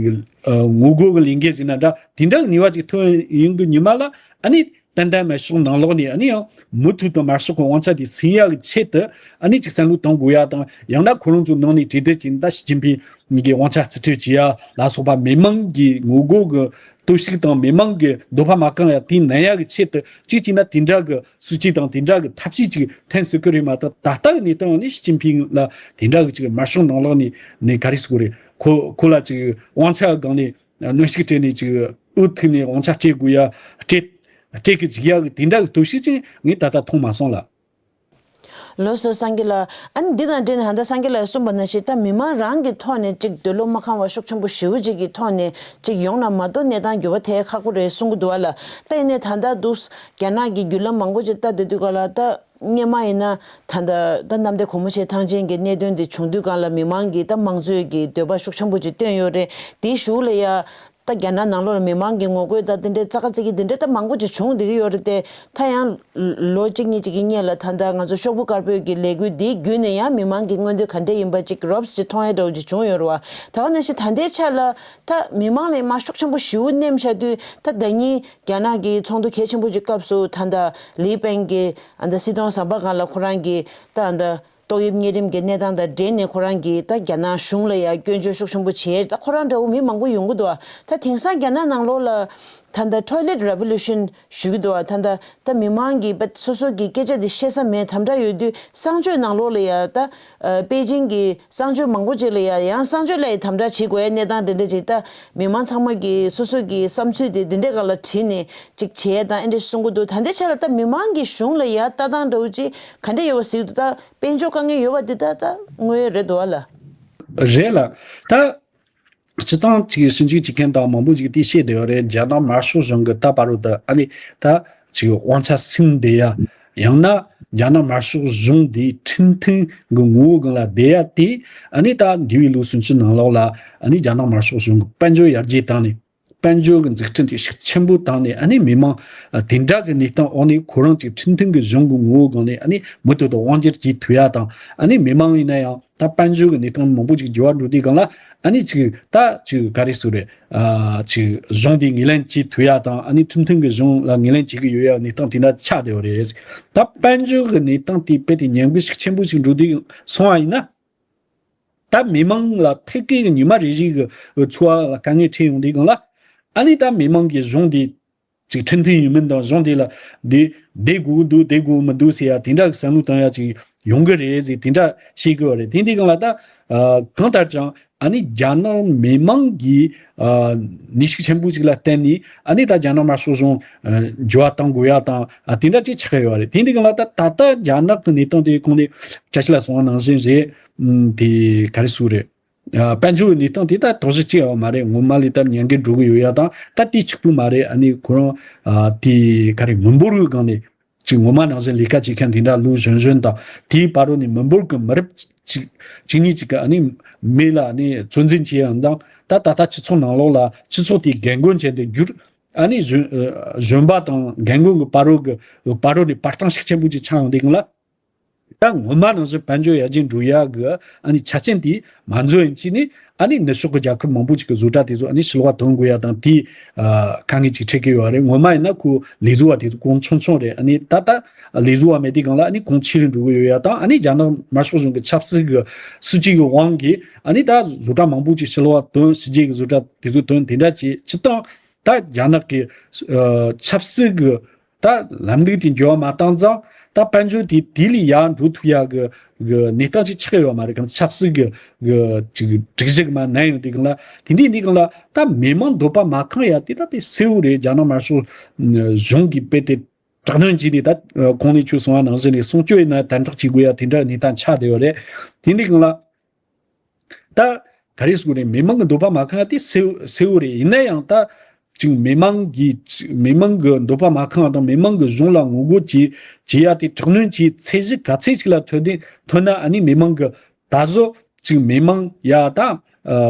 ཨ་ངོ་རྒོལ་གི་ལས་འགུལ་ཟེར་ན་འདྲ། དེ་འདྲ་གི་ནུས་པ་ཅིག་ཐོན་ཡོང་གི་ཉི་མ་ལ་ཨ་ནི་ཏན་ཏན་མ་ཤོག་ནང་ལོགས་ནས་ཨ་ནི་ཡང་མུ་མཐུད་དུ་དམར་ཤོག་གི་དབང་ཆ་དེ་ཟིན་ཡ་གི་ཆེད་དུ་ཨ་ནི་ཅིག་བསམ་བློ་གཏོང་དགོས་ཡ་དང་། ཡང་ན་ཁོ་རང་ཚོའི་ནང་ནས་གྲོས་བསྡུར་བྱས་ནས་ད་ཞི་ཅིན་ཕིང་གཉིས་ཀྱི་དབང་ཆ་རྩིས་སྤྲོད་བྱེད་ཡ་ལ་སོགས་པ་མི་མང་གི་ངོ་རྒོལ་གི་སྟོབས་ཤུགས་དང་མི་མང་གི་འདོད་པ་མ་བསྐང་ཡ་དེ་མནན་ཡ་གི་ཆེད་དུ་གཅིག་བྱས་ན་དེ་འདྲ་གི་སྲིད་ཇུས་དང་དེ་འདྲ་གི་ཐབས་ཤེས་ཅིག་འཐེན་སྲིད་ཀྱི་རེད་མ་གཏོགས། ད་ལྟ་གི་གནས་སྟངས་ནི་ཞི་ཅིན་ཕིང་ལ་དེ་འདྲ་གི་ཅིག་དམར་ཤོག་ནང་ལོགས་ནས་ནས་ག་རེ་ཟེར་དགོས་རེད། ཁོ་ཁོ་ལ་ཅིག་དབང་ཆ་སྒང་ནས་གནོན་ཤུགས་སྤྲད་ནས་ཅིག་འུ་ཐུག་ནས་དབང་ཆ་སྤྲད་དགོས་ཡ་སྤྲད་སྤྲད་གི་འཇུག་ཡ་གི་དེ་འདྲ་གི་སྟོབས་ཤུགས་ཅིག་ངས་ད་ལྟ་མཐོང་མ་སོང་ལ། ལགས་སོ་སངས་རྒྱས་ལགས། ཨ་ནི་འདི་དང་འབྲེལ་ནས་ད་ལྟ་སངས་རྒྱས་ལགས་གསུངས་པ་ནང་བཞིན་ད་མི་མང་རང་གི་ཐོག་ནས་ཅིག་འདོད་བློ་མ་ཁེངས་པ་ཤུགས་ཆེན་པོ་ཞེ་པོ་ཅིག་གི་ཐོག་ནས་ཅིག་ཡོང་ན་མ་གཏོགས་གནས་སྟངས་འགྱུར་བ་ཐེབས་ཁག་པོ་རེད་གསུང་གི་འདུག་བ་ལ། ད་ཡིན་ནའི་ད་ལྟ་འདུག་རྒྱ་ནག་གི་བརྒྱུད་ལམ་མང་པོ་ཅིག་ལྟ་བསྡད་དུས་ག་ལ་ད་སྔོན་མ་ཡིན་ན་ད་ལྟ་ད་གནམ་བདེ་སྒོ་མོ་ཆེ་ཐང་ཆེན་གྱི་གནད་དོན་འདི་བྱུང་དུས་ག་ལ་མི་མང་གིས་ད་དམངས་གཙོའི་གི་འདོད་པ་ཤུགས་ཆེན་པོ་ཅིག་བཏོན་ཡོད་རེད། དེའི་གཞུག་ལ་ཡ། ད་རྒྱ་ནག་ནང་ལོགས་ལ་མི་མང་གི་ངོ་རྒོལ་དང་དེ་འདྲའི་རྩ་ཁ་རྩེ་གི་དེ་འདྲའི་ད་མང་པོ་ཅིག་བྱུང་བསྡད་ཀྱི་ཡོད་རེད་དེ། ད་ཡང་ལོ་གཅིག་གཉིས་ཅིག་གི་སྔོན་ལ་ད་ལྟ་ང་ཚོ་ཤོག་བུ་དཀར་པོའི་གི་ལས་འགུལ་འདིའི་བརྒྱུད་ནས་ཡང་མི་མང་གི་མངོན་འདོད་ག་འདྲས་ཡིན་པ་ཅིག་རོབ་ཙམ་ཅིག་མཐོང་ཡ་འདྲ་བོ་ཅིག་བྱུང་ཡོད་རེད་བ། ད་ག་ནང་བཞིན་ད་ལྟའི་ཆ་ལ་ད་མི་མང་ལ་མར་ཤུགས་ཆེན་པོ་ཞེ་པོ་བསྣན་བཞག་དུས། ད་ཟླ་ཉིན་རྒྱ་ནག་གི་ཚོགས་འདུ་གལ་ཆེན་པོ་ཅིག་སྐབས་སུ་ད་ལྟ་ལི་པེང་གི་ཨ་ད་སྲིད་དོན་ཟམ་པ་སྒང་ལ་ཁོ་རང་གི་ད་ཨ་ད། ཏོག་དབྱིབས་གཉན་རིམས་ཀྱི་གནས་སྟངས་དང་འབྲེལ་ནས་ཁོ་རང་གིས་ད་རྒྱ་ནག་གཞུང་ལ་ཡང་སྐྱོན་བརྗོད་ཤུགས་ཆེན་པོ་བྱས། ད་ཁོ་རང་འདྲ་བོ་མི་མང་པོ་ཡོང་གི་འདུག་ད་དེང་སང་རྒྱ་ནག་ནང་ལོགས་ལ་ད་ལྟ་Toilet Revolution ཞུ་གི་འདུག་ད་ལྟ་ད་མི་མང་གིས་སོ་སོ་གི་སྐད་ཆ་དེ་བཤད་ས་མེད་དམ་དྲག་ཡོད་དུས། གསང་སྤྱོད་ནང་ལོགས་ལ་ཡང་ད་པེ་ཅིང་གི་གསང་སྤྱོད་མང་པོ་ཅིག་ལ་ཡང་ཡང་གསང་སྤྱོད་ལ་ཡང་དམ་དྲག་བྱེད་དགོས་ཡ་གནས་སྟངས་དེ་འདྲ་ཅིག་ད་མི་མང་ཚང་མ་གིས་སོ་སོ་གི་བསམ་ཚུལ་དེ་འདི་འདྲའི་སྒང་ལ་བྲིས་ནས་ཅིག་བྱས་དང་ཨེ་འདྲ་གསུང་གི་འདུག་ད་ལྟའི་ཆ་ལ་ད་མི་མང་གི་གཞུང་ལ་ཡང་ལྟ་སྟངས་འདྲ་བོ་ཅིག་ག་འདྲ་ཡོད་པ་གཟིགས་འདུག་ད། དཔལ་འབྱོར་དཀའ་ངལ་ཡོད་པ་འདི་ད་ད་དངོས་ཡོད་རེད་འདུག་བ་ལ། རེད་ལ། ད་སྤྱི་བཏང་ཅིག་ཞིབ་འཇུག་བྱེད་མཁན་དང་མང་པོ་ཅིག་དེ་བཤད་བསྡད་ཡོད་རེད། རྒྱ་ནག་དམར་ཤོག་གཞུང་གི་ད་བར་དུ་ད་ཨ་ནི་ད་ཅིག་དབང་ཆ་ཟིན་བསྡད་ཡ། ཡང་ན་རྒྱ་ནག་དམར་ཤོག་གཞུང་འདིའི་ཁྲིམས་མཐུན་གྱི་ངོ་བོ་སྒང་ལ་བསྡད་ཡ་དེ། ཨ་ནི་ད་འདས་པའི་ལོ་སུམ་ཅུ་ནང་ལོགས་ལ་ཨ་ནི་རྒྱ་ནག་དམར་ཤོག་གཞུང་གི་དཔལ་འབྱོར་ཡར་རྒྱས་བཏང་ནས། དཔལ་འབྱོར་གྱི་འཛུགས་སྐྲུན་དེ་ཤུགས་ཆེན་པོ་བཏང་ནས། ཨ་ནི་མི་མང་དེ་འདྲ་གི་གནས་སྟངས་འོག་ནས་ཁོ་རང་ཅིག་ཁྲིམས་མཐུན་གྱི་གཞུང་གི་ངོ་བོ་སྒང་ནས་ཨ་ནི་མུ་མཐུད་དུ་དབང་སྒྱུར་བྱེད་ཐུབ་ཡ་དང་། ཨ་ནི་མི་མང་ཡིན་ན་ཡང་ད་དཔལ་འབྱོར་གྱི་གནས་སྟངས་མང་པོ་ཅིག་འགྱུར་བ་འགྲོ་དུས་སྒང་ལ། ཨ་ནི་ཅིག་ད་ཅིག་ག་རེ་ཟེར་རེད། ཨ་ཅིག་གཞུང་དེ་ངོས་ལེན་བྱེད་ཐུབ་ཡ་དང་། ཨ་ནི་ཁྲིམས་མཐུན་གྱི་གཞུང་ལ་ངོས་ལེན་བྱེད་ཀྱི་ཡོད་ཡ་གནས་སྟངས་དེ་འདྲ་ཆགས་བསྡད་ཡོད་རེད། ད་དཔལ་འབྱོར་གྱི་གནས་སྟངས་དེ་རྦད་དེ་ཉམས་རྒུད་ཤུགས་ཆེན་པོ་ཞིག་འགྲོ་དུས་སོང་བ་ཡིན་ན། ད་མི་མང་ལ་ཐད་ཀའི་ཉི་མ་རེ་རེ་གི་འཚོ་བ་ལ་དཀའ་ངལ་འཕྲད་ཡོང་དུས་སྒང་ལ། ཨ་ནི་ད་མི་མང་གིས་གཞུང་འདི་ཅིག་ཁྲིམས་མཐུན་ཡིན་མིན་དང་། གཞུང་འདི་ལ་འདི་བསྡད་དགོས་ཀྱི་འདུག་བསྡད་དགོས་ཀྱི་མི་འདུག་ཟེར་ཡ་དེ་འདྲ་གི་བསམ་བློ་བཏང་ཡ་ཅིག་ཡོང་གི་རེད་ཟེར་དེ་འདྲ་བཤད་ཀྱི་ཡོད་རེད། དེ་འདི་སྒང་ལ་ད་ཨ་གང་ལྟར་ཀྱང་ཨ་ནི་རྒྱ་ནག་མི་མང་གིས་ཨ་ནུས་ཤུགས་ཆེན་པོ་ཞིག་ལ་བརྟེན་ནས། ཨ་ནི་ད་རྒྱ་ནག་དམར་ཤོག་གཞུང་ཨ་འགྱུར་བ་གཏོང་དགོས་ཡ་དང་། ཨ་དེ་འདྲ་ཅིག་ཆགས་ཡོད་རེད། དེ་འདི་སྒང་ལ་ད་ད་ལྟ་རྒྱ་ནག་གི་གནས་སྟངས་དེ་གོང་ནས་བཀྲ་ཤིས་ལགས་གསུངས་པ་ནང་བཞིན་རེད། ཨམ་དེ་ག་རེ་ཟེར་རེད། ཨ་དཔལ་འབྱོར་གྱི་གནས་སྟངས་དེ་ད་དོགས་གཞི་ཅི་ཡང་མ་རེད། སྔོན་མ་ལས་ད་ཉེན་ཁ་འགྲོ་གི་ཡོད་ཡ་དང་། ད་དེ་གཅིག་པུ་མ་རེད། ཨ་ནི་ཁོ་རང་ཨ་དེ་ག་རེ་མི་འབོར་གྱི་སྒང་ནས་ཅིག་སྔོན་མ་ནང་བཞིན་ལས་ཀ་བྱེད་མཁན་དེ་འདྲ་ལོ་གཞོན་གཞོན་དང་། དེའི་བར་དུ་ནས་མི་འབོར་གྱི་མི་རབས་གཅིག་གཅིག་གཉིས་ཅིག་གི་ཨ་ནི་མི་ལ་ཨ་ནི་གཙོ་འཛིན་བྱེད་ཡ་དང་། ད་ད་ལྟ་སྤྱི་ཚོགས་ནང་ལོགས་ལ་སྤྱི་ཚོགས་དེའི་རྒན་རྒོན་བྱས་ཏེ་འགྱུར། ཨ་ནི་གཞོན་གཞོན་པ་དང་རྒན་རྒོན་གྱི་བར་དུ་གི་བར་དུ་ནས་བར་སྟོང་ཤུགས་ཆེན་པོ་ཅིག་ཆགས་ཡོང་དུས་སྒང་ལ། ད་སྔོན་མ་ནང་བཞིན་དཔལ་འབྱོར་ཡར་རྒྱས་འགྲོ་ཡ་གི་ཨ་ནི་ཆ་རྐྱེན་དེ་མ་འཛོམས་ཡིན་ཕྱིན་ནི། ཨ་ནི་ནུབ་ཕྱོགས་ཀྱི་རྒྱལ་ཁབ་མང་པོ་ཅིག་གི་བཟོ་གྲྭ་དེ་ཚོ་ཨ་ནི་ཕྱི་ལོགས་ལ་ཐོན་དགོས་ཡ་དང་དེ་ཨ་དཀའ་ངལ་ཅིག་འཕྲད་ཀྱི་ཡོད་རེད། སྔོན་མ་ཡིན་ན་ཁོ་ལས་བཟོ་བ་དེ་ཚོ་གོང་ཆུང་ཆུང་རེད། ཨ་ནི་ད་ལྟ་ལས་བཟོ་བ་མེད་དུས་སྒང་ལ་ཨ་ནི་གོང་ཆེ་རུ་འགྲོ་གི་ཡོད་ཡ་དང་། ཨ་ནི་རྒྱ་ནག་དམར་ཤོག་གཞུང་གི་ཆབ་སྲིད་ཀྱི་སྲིད་ཇུས་ཀྱི་དབང་གིས་ཨ་ནི་ད་བཟོ་གྲྭ་མང་པོ་ཅིག་ཕྱི་ལོགས་ལ་ཐོན། ཕྱི་རྒྱལ་གྱི་བཟོ་གྲྭ་དེ་ཚོ་ཐོན། དེ་འདྲ་བྱས། སྤྱིར་བཏང་ད་རྒྱ་ནག་གི་ཨ་ཆབ་སྲིད་ཀྱི་ད་ལམ་ལུགས་དེ་འགྱུར་བ་མ་བཏང་ཙང་། ད་དཔལ་འབྱོར་དེ་དེ་ལས་ཡར་འགྲོ་ཐུབ་ཡ་གི་གི་གནས་སྟངས་ཅིག་ཆགས་ཡོད་མ་རེད། གང་ཆབ་སྲིད་གི་གི་ཅིག་སྒྲིག་གཞི་གི་མར་མནན་ཡོང་དུས་སྒང་ལ། དེ་འདྲའི་གནས་སྒང་ལ་ད་མི་མང་འདོད་པ་མ་ཁེངས་ཡ་དེ་ད་དཔེ་གསལ་བོ་རེད། རྒྱ་ནག་དམར་ཤོག་གཞུང་གིས་རྦད་དེ་དྲག་གནོན་བྱས་ནས། ད་གོང་ནས་ཁྱོད་གསུངས་པ་ནང་བཞིན་ནས་སྲུང་སྐྱོབ་ཡིན་ན་དམ་དྲག་བྱེད་དགོས་ཡ་དེ་འདྲ་གནས་སྟངས་ཆགས་བསྡད་ཡོད་རེད། དེ་འདྲའི་སྒང་ལ། ད་ག་རེ་ཟེར་དགོས་རེད། མི་མང་གི་འདོད་པ་མ་ཁེངས་ཡ་དེ་གསལ་གསལ་བོ་རེད། ཡིན་ན་ཡང་ད་ཅིག་མི་མང་གི་མི་མང་གི་འདོད་པ་མ་ཁེངས་དང་། མི་མང་གི་གཞུང་ལ་ངོ་རྒོལ་བྱེད་བྱེད་ཡ་དེ། དྲག་གནོན་བྱེད་ཚད་གཞི་ག་ཚད་ཅིག་ལ་ཐོན་ཏེ་ཐོན་ན། ཨ་ནི་མི་མང་གི་ད་གཟོད་ཅིག་མི་མང་ཡ་ད་ཨ་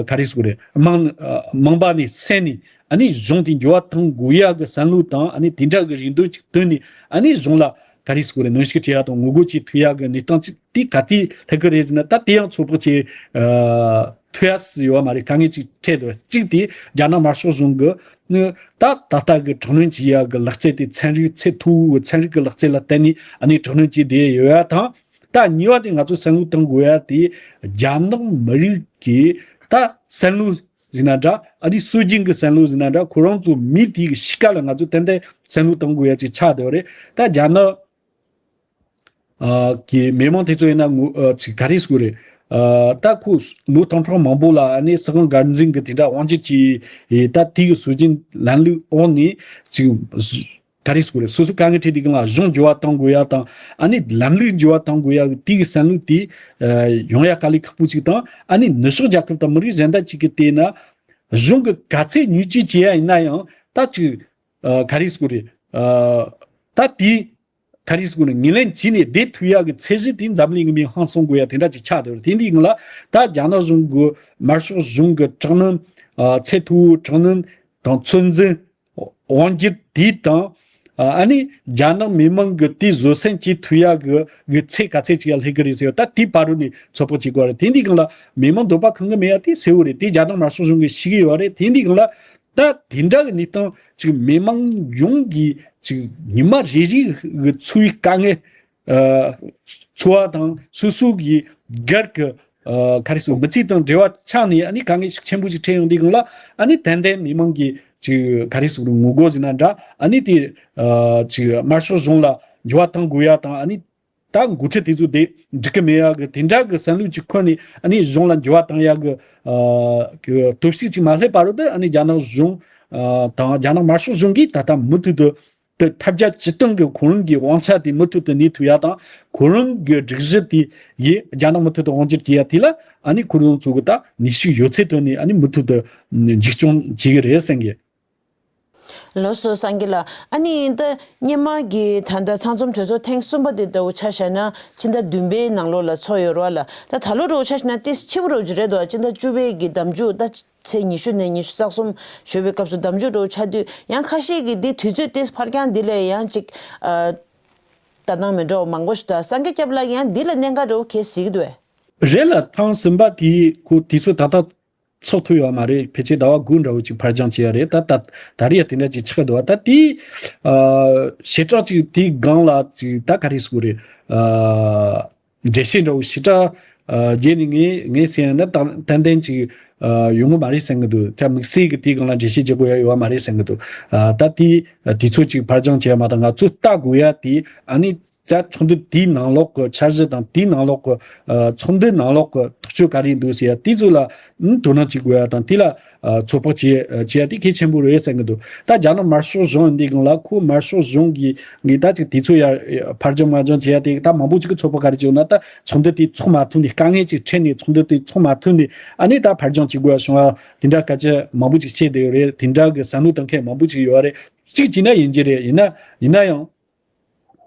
ག་རེ་ཟེར་དགོས་རེད། མང་ཨ་མང་པ་ནས་སད་ནས། ཨ་ནི་གཞུང་དེ་འགྱུར་བ་གཏོང་དགོས་ཡ་གི་བསམ་བློ་དང་། ཨ་ནི་དེ་འདྲ་གི་རེ་འདུན་ཅིག་བཏོན་ནས། ཨ་ནི་གཞུང་ལ་ ག་རེ་ཟེར་དགོས་རེད། གནོན་ཤུགས་སྤྲད་ཡ་དང་ངོ་རྒོལ་བྱེད་ཐུབ་ཡ་གི་གནས་སྟངས་ཅིག་དེ་ག་དུས་སླེབས་ཀྱི་རེད་ཟེར་ན། ད་དེ་ཡང་ཚོད་དཔག་བྱེད་ཨ་ཐུབ་ཡ་ཡོད་མ་རེད། དཀའ་ངལ་ཅིག་འཕྲད་འདུག་གཅིག་དེ་རྒྱ་ནག་དམར་ཤོག་གཞུང་གི་ནི་ད་ད་ལྟ་གི་དྲག་གནོན་བྱེད་ཡ་གི་ལག་རྩལ་དེ་ཚན་རིག་ཚད་མཐོ་བོའི་ཚན་རིག་གི་ལག་རྩལ་ལ་བརྟེན་ནས་ཨ་ནི་དྲག་གནོན་བྱས་བསྡད་ཡོད་ཡ་དང་། ད་གཉིས་པ་དེ་ང་ཚོས་བསམ་བློ་གཏོང་དགོས་ཡ་དེ་རྒྱ་ནག་མི་རིགས་ཀྱི་ད་བསམ་བློ་ཟེར་ན་འདྲ། ཨ་ནི་སྲོལ་རྒྱུན་གྱི་བསམ་བློ་ཟེར་ན་འདྲ། ཁོ་རང་ཚོ་མི་དེ་གི་གཤིས་ཀ་ལ་ང་ཚོས་ཏན་ཏན་བསམ་བློ་གཏོང་དགོས་ཡ་ཅིག་ཆགས་བསྡད་པ་རེད། ད་རྒྱ་ནག་ཨ་གི་མི་མང་དེ་ཚོ་ཡིན་ན་ངོ་ཨ་ཅིག་ག་རེ་ཟེར་དགོས་རེད། ཨ་ད་ཁོ་ལོ་སྟོང་ཕྲག་མང་པོ་ལ་ཨ་ནི་སྲིད་དབང་སྒེར་འཛིན་གྱི་དེ་འདྲ་དབང་སྒྱུར་གྱི་ད་དེ་གི་སྲོལ་རྒྱུན་ལམ་ལུགས་འོག་ནས་ཅིག་ག་རེ་ཟེར་དགོས་རེད། སོ་སོ་དཀའ་ངལ་འཕྲད་དུས་སྒང་ལ་གཞུང་འགྱུར་བ་གཏོང་དགོས་ཡ་དང་། ཨ་ནི་ལམ་ལུགས་འགྱུར་བ་གཏོང་དགོས་ཡ་གི་དེ་གི་བསམ་བློ་དེ་ཨ་ཡོང་ཡ་དཀའ་ལས་ཁག་པོ་ཅིག་དང་། ཨ་ནི་ནུབ་ཕྱོགས་རྒྱལ་ཁབ་དང་མི་རིགས་གཞན་དག་ཅིག་གིས་བལྟས་ན་གཞུང་གི་ག་ཚད་བརྙས་བཅོས་བྱེད་ཡ་ཡིན་ན་ཡང་ད་ཅིག་ཨ་ག་རེ་ཟེར་དགོས་རེད། ཨ་ད་དེ་ག་རེ་ཟེར་དགོས་རེད། ངོས་ལེན་བྱས་ནས་བསྡད་ཐུབ་ཡ་གི་ཚད་གཞི་དེ་འཛམ་གླིང་གི་མིས་ཧང་སང་དགོས་ཡ་དེ་འདྲ་ཅིག་ཆགས་བསྡད་པ་རེད། དེ་འདི་ཡིན་ལ་ད་རྒྱ་ནག་གཞུང་གི་དམར་ཤོག་གཞུང་གི་དྲག་གནོན་ཨ་ཚད་མཐོ་བོའི་དྲག་གནོན་དང་ཚོད་འཛིན་དབང་སྒྱུར་དེ་དང་། ཨ་ནི་རྒྱ་ནག་མི་མང་གི་དེ་བཟོད་བསྲན་བྱེད་ཐུབ་ཡ་གི་གི་ཚད་ག་ཚད་ཅིག་ལ་སླེབས་ཀྱི་རེད་ཟེར་བ་ད་དེའི་བར་དུ་ནས་ཚོད་དཔག་བྱེད་དགོས་རེད། དེ་འདི་སྒང་ལ་མི་མང་འདོད་པ་ཁེངས་གི་མེད་ཡ་དེ་གསལ་བོ་རེད། དེ་རྒྱ་ནག་དམར་ཤོག་གཞུང་གིས་ཤེས་ཀྱི་ཡོད་རེད། དེ་འདི་སྒང་ལ་ད་དེ་འདྲ་གི་གནས་སྟངས་ཅིག་མི་མང་ཡོངས་ཀྱི་ཅིག་ཉི་མ་རེ་རེ་གི་འཚོ་བའི་དཀའ་ངལ་ཨ་འཚོ་བ་དང་སོ་སོ་གི་སྒེར་གི་ཨ་ག་རེ་ཟེར་མི་ཚེ་དང་འབྲེལ་བ་ཆགས་ནས་ཨ་ནི་དཀའ་ངལ་ཤུགས་ཆེན་པོ་ཞིག་འཕྲད་ཡོང་དུས་སྒང་ལ་ཨ་ནི་ཏན་ཏན་མི་མང་གི་ཅིག་ག་རེ་ཟེར་ངོ་རྒོལ་ཟེར་ན་འདྲ། ཨ་ནི་དེ་ཨ་ཅིག་དམར་ཤོག་གཞུང་ལ་འགྱུར་བ་གཏོང་དགོས་ཡ་དང་། ཨ་ནི་ད་འགོ་ཁྲིད་དེ་ཚོ་དེ་འགྲིག་གི་མེད་ཡ་གི་དེ་འདྲ་གི་བསམ་བློ་ཅིག་འཁོར་ནས་ཨ་ནི་གཞུང་ལ་འགྱུར་བ་གཏོང་ཡ་གི་ཨ་གི་སྟོབས་ཤུགས་ཅིག་མ་སླེབས་བར་དུ་ཨ་ནི་རྒྱ་ནག་གཞུང་ཨ་དང་རྒྱ་ནག་དམར་ཤོག་གཞུང་གིས་ད་ལྟ་མུ་མཐུད་དུ་དེ་ཐབས་བརྒྱ་ཇུས་སྟོང་གི་ཁོ་རང་གི་དབང་ཆ་དེ་མུ་མཐུད་དུ་གནས་ཐུབ་ཡ་དང་། ཁོ་རང་གི་སྒྲིག་གཞི་དེ་ཡིས་རྒྱ་ནག་མུ་མཐུད་དུ་དབང་སྒྱུར་བྱེད་ཡ་དེ་ལ་ཨ་ནི་ཁོ་རང་ཚོ་གི་ད་ནུས་ཤུགས་ཡོད་ཚད་ཐོག་ནས་ཨ་ནི་མུ་མཐུད་དུ་འཇིགས་སྐྱོང་བྱེད་ཀྱི་རེད་བསམ་གི། ལགས་སོ་སངས་རྒྱས་ལགས། ཨ་ནི་ད་སྔོན་མ་གི་ད་ལྟ་ཚང་འཛོམས་གྲོས་ཚོགས་ཐེངས་གསུམ་པ་དེ་ལྟ་བུ་ཆ་བཞག་ན་ཕྱི་ཟླ་བདུན་པའི་ནང་ལོགས་ལ་ཚོགས་ཡོད་རེད་བ་ལ། ད་ད་ལོ་འདྲ་བོ་ཆ་བཞག་ན་ཏིས་ཕྱི་པོ་འདྲ་བོ་ཅིག་རེད་འདུག་ཨ་ཕྱི་ཟླ་བཅུ་པའི་གི་ཟླ་མཇུག་ད་ཚེས་ཉི་ཤུ་ནས་ཉི་ཤུ་རྩ་གསུམ་ཞོགས་པའི་སྐབས་སུ་ཟླ་མཇུག་འདྲ་བོ་ཆགས་དུས་ཡང་ཁ་ཤས་ཀྱིས་འདི་དུས་ཚོད་ཏིས་ཕར་འགྱངས་འདི་ལས་ཡང་ཅིག་ཨ་ལྟ་སྟངས་མི་འདྲ་བ་མང་པོ་ཞིག་འདུག་སངས་རྒྱས་སྐྱབས་ལགས་ཡང་འདི་ལ་གནད་འགག་འདྲ་བོ་གས་གཟིགས་འདུག་གས། རེད་ལ། ཐེངས་གསུམ་པ་དེ་ཁོ་དུས་ཚོད་ད་ལྟ་ཚོགས་ཐུབ་ཡོད་མ་རེད། ཕལ་ཆེར་ཟླ་བ་དགུ་འདྲ་བོ་ཅིག་ཕར་འགྱངས་བྱས་ཡ་རེད། ད་ད་ད་རེས་ཡ་དེ་འདྲ་ཅིག་ཆགས་འདུག་བ། ད་དེ་ཨ་ཞེ་དྲག་ཅིག་དེའི་སྒང་ལ་ཅིག་ད་ག་རེ་ཟེར་དགོས་རེད། ཨ་འགྲེལ་བཤད་འདྲ་བོ་ཞེ་དྲག་ཨ་རྒྱབ་ནས་ངས་ངས་ཟེར་ཡ་ན་ཏན་ཏན་ཅིག་ཨ་ཡོང་གི་མ་རེད་བསམ་གི་འདུག་ད་དམིགས་བསལ་གི་དེའི་སྒང་ལ་འགྲེལ་བཤད་བྱེད་དགོས་ཡ་ཡོད་མ་རེད་བསམ་གི་འདུག་ཨ་ད་དེ་དུས་ཚོད་ཅིག་ཕར་འགྱངས་བྱས་ཡ་མ་གཏོགས་ང་ཚོས་ལྟ་དགོས་ཡ་དེ་ཨ་ནི། ད་ཚོགས་འདུ་དེའི་ནང་ལོགས་ཀྱི་འཆར་གཞི་དང་། དེའི་ནང་ལོགས་ཀྱི་ཨ་ཚོགས་འདུའི་ནང་ལོགས་ཀྱི་ཐག་གཅོད་ག་རེ་འདུག་ཟེར་ཡ་དེ་ཚོ་ལ་ཨ་དོ་སྣང་བྱེད་དགོས་ཡ་དང་། དེ་ལ་ཨ་ཚོད་དཔག་བྱེད་བྱེད་ཡ་དེ་གལ་ཆེན་པོ་རེད་བསམ་གི་འདུག་ད་རྒྱ་ནག་དམར་ཤོག་གཞུང་འདི་སྒང་ལ་ཁོ་དམར་ཤོག་གཞུང་གིས་ངས་ད་ཅིག་དུས་ཚོད་ཡར་ཕར་འགྱངས་མར་འགྱངས་བྱེད་ཡ་དེ། ད་མང་པོ་ཅིག་གིས་ཚོད་དཔག་ག་རེ་བྱེད་ཡོད་ན། ད་ཚོགས་འདུ་དེ་ཚོགས་མ་ཐུབ་ནས་དཀའ་ངལ་ཅིག་འཕྲད་ནས་ཚོགས་འདུ་དེ་ཚོགས་མ་ཐུབ་ནས་ཨ་ནི་ད་ཕར་འགྱངས་བྱེད་དགོས་ཡ་བྱུང་བ་དེ་འདྲ་སྐད་ཆ་མང་པོ་ཅིག་བཤད་བསྡད་ཡོད་རེད། དེ་འདྲ་གི་བསམ་བློ་གཏོང་མཁན་མང་པོ་ཅིག་ཡོད་རེད། གཅིག་བྱས་ན་ཡིན་གྱི་རེད། ཡིན་ན་ཡིན་ན་ཡང་།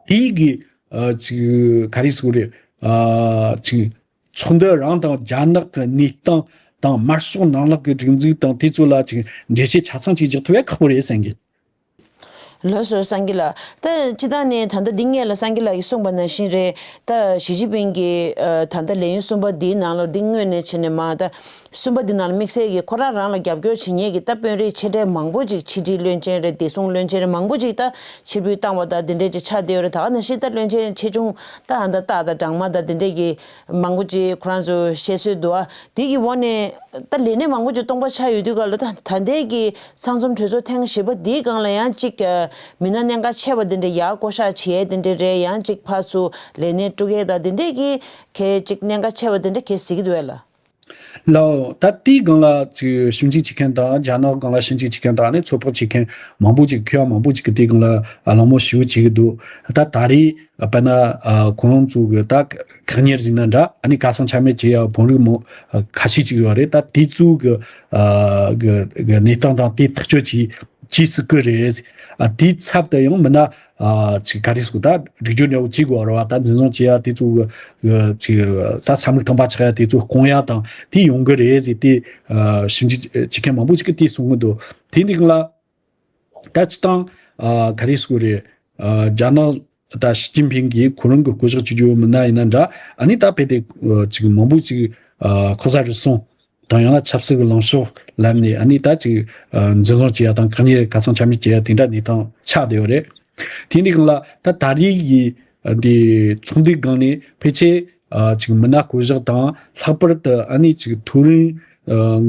དེའི་གི་ཨ་ཅིག་ག་རེ་ཟེར་དགོས་རེད། ཨ་ཅིག་ཚོགས་འདུ་རང་དང་རྒྱ་ནག་གི་གནས་སྟངས་དང་། དམར་ཤོག་ནང་ལོགས་ཀྱི་སྒྲིག་འཛུགས་དང་དེ་ཚོ་ལ་ཅིག་འགྲེལ་བཤད་ཆ་ཚང་ཅིག་རྒྱག་ཐུབ་ཡ་ཁག་པོ་རེད་བསམ་གི། ལགས་སོ་སངས་རྒྱས་ལགས། ད་སྤྱིར་བཏང་ནས་ད་ལྟ་འདི་སྔོན་ལ་སངས་རྒྱས་ལགས་ཀྱིས་གསུངས་པ་ནང་བཞིན་རེད། ད་ཞི་ཅིན་ཕིང་གིས་ཨ་ད་ལྟ་ལས་ཡུན་གསུམ་པ་འདིའི་ནང་ལོགས་འདི་སྔོན་ནས་བྱས་ནས་མ་ད། གསུམ་པ་འདི་ནང་ལ་དམིགས་བསལ་གྱིས་ཁོ་རང་རང་ལ་རྒྱབ་སྐྱོར་བྱེད་མཁན་གྱི་ད་དཔོན་རིགས་ཆེ་གྲས་མང་པོ་ཅིག་ཕྱི་དྲིལ་བློན་ཆེན་རེད། བདེ་སྲུང་བློན་ཆེན་རེད། མང་པོ་ཅིག་ད་ཕྱིར་འབུད་བཏང་བ་དང་དེ་འདྲས་ཅིག་ཆགས་བསྡད་ཡོད་རེད། ད་ག་ནང་བཞིན་ད་བློན་ཆེན་ཆེ་ཆུང་ད་ཨ་ད་སྟག་དང་སྦྲང་མ་དང་དེ་འདྲས་ཀྱི་མང་པོ་ཅིག་ཁོ་རང་ཚོ་བཤད་སྲོལ་འདུག་ཨ། དེ་གི་འོག་ནས་ད་ལས་གནས་མང་པོ་ཅིག་སྟོང་པ་ཆགས་ཡོད་དུས་ག་ལ་ད་ད་ལྟའི་གི་ཚང་འཛོམས་གྲོས་ཚོགས་ཐེངས་བཞི་པ་འདིའི་སྒང་ལ་ཡང་ཅིག་མི་སྣ་གནད་འགག་ཆེ་བ་དེ་འདྲས་ཡར་བསྐོ་བཞག་བྱེད་ཡས་དེ་འདྲས་རེད། ཡང་ཅིག་ཕར་ཚུར་ལས་གནས་དཀྲུག་ཡས་དང་དེ་འདྲས་ཀྱི་གལ་ཅིག་གནད་འགག་ཆེ་བ་དེ་འདྲས་གལ་སྲིད་ཀྱི་འདུག་ཨ་ལ། ལའོ། ད་དེའི་སྒང་ལ་ཅིག་ཞིབ་འཇུག་བྱེད་མཁན་དང་། རྒྱ་ནག་སྒང་ལ་ཞིབ་འཇུག་བྱེད་མཁན་དང་། ཨ་ནི་ཚོད་དཔག་བྱེད་མཁན་མང་པོ་ཅིག་མཁས་པ་མང་པོ་ཅིག་གིས་དེའི་སྒང་ལ་གླེང་མོལ་ཞེ་པོ་བྱེད་ཀྱི་འདུག་ད་ད་རེས་དཔེར་ན་ཁོ་རང་ཚོ་གི་ད་ཁ་གཉེར་ཟེར་ན་འདྲ། ཨ་ནི་གར་སོང་ཆ་མེད་བྱེད་ཡ་བོད་རིགས་མང་ཁ་ཤས་ཅིག་ཡོད་རེད། ད་དེ་ཚོ་གི་གི་གནས་སྟངས་དང་དེ་ཐག་གཅོད་བྱེད་བྱེད་སྲིད་ཀྱི་རེད། དེའི་ཚབ་ཏུ་ཡང་མིན་ན། ཨ་ཅིག་ག་རེ་ཟེར། ད་སྒྲིག་སྦྱོར་འདྲ་བོ་བྱེད་དགོས་རེད་བ། ད་འཛིན་བཟུང་བྱེད་ཡ་དེ་ཚོ་གི་ཅིག་ད་ས་མིག་དང་པ་ཆགས་ཡ་དེ་ཚོ་སྐོང་ཡ་དང་དེ་ཡོང་གི་རེད་ཟེར་ཏེ། ཨ་ཞིབ་འཇུག་བྱེད་མཁན་མང་པོ་ཞིག་གིས་དེ་གསུང་གི་འདུག་དེ་འདི་གང་ལ་ད་སྤྱིར་བཏང་ཨ་ག་རེ་ཟེར་རེད། ཨ་རྒྱ་ནག་ ད་ཞི་ཅིན་ཕིང་གིས་ཁོ་རང་གི་བསྐོ་གཞག་བྱེད་རྒྱུ་མི་སྣ་ཡིན་ན་འདྲ། ཨ་ནི་ད་དཔེ་དེ་ཅིག་མང་པོ་ཅིག་ལྐོག་ཟ་རུལ་སུངས་དང་ཡང་ན་ཆབ་སྲིད་ཀྱི་ལངས་ཕྱོགས་ལབ་ནས། ཨ་ནི་ད་ཅིག་འཛིན་བཟུང་བྱེད་ཡ་དང་གང་ཉིད་ག་ཚང་ཆ་མེད་བྱེད་ཡ་དེ་འདྲ་གནས་སྟངས་ཆགས་བསྡད་ཡོད་རེད། དེ་འདི་སྒང་ལ་ད་ད་རེས་ཀྱི་འདི་ཚོགས་འདུའི་སྒང་ནས་ཕལ་ཆེར་ཅིག་མི་སྣ་བསྐོ་གཞག་དང་། ལྷག་པར་དུ་ཨ་ནི་ཅིག་མཐོ་རིམ་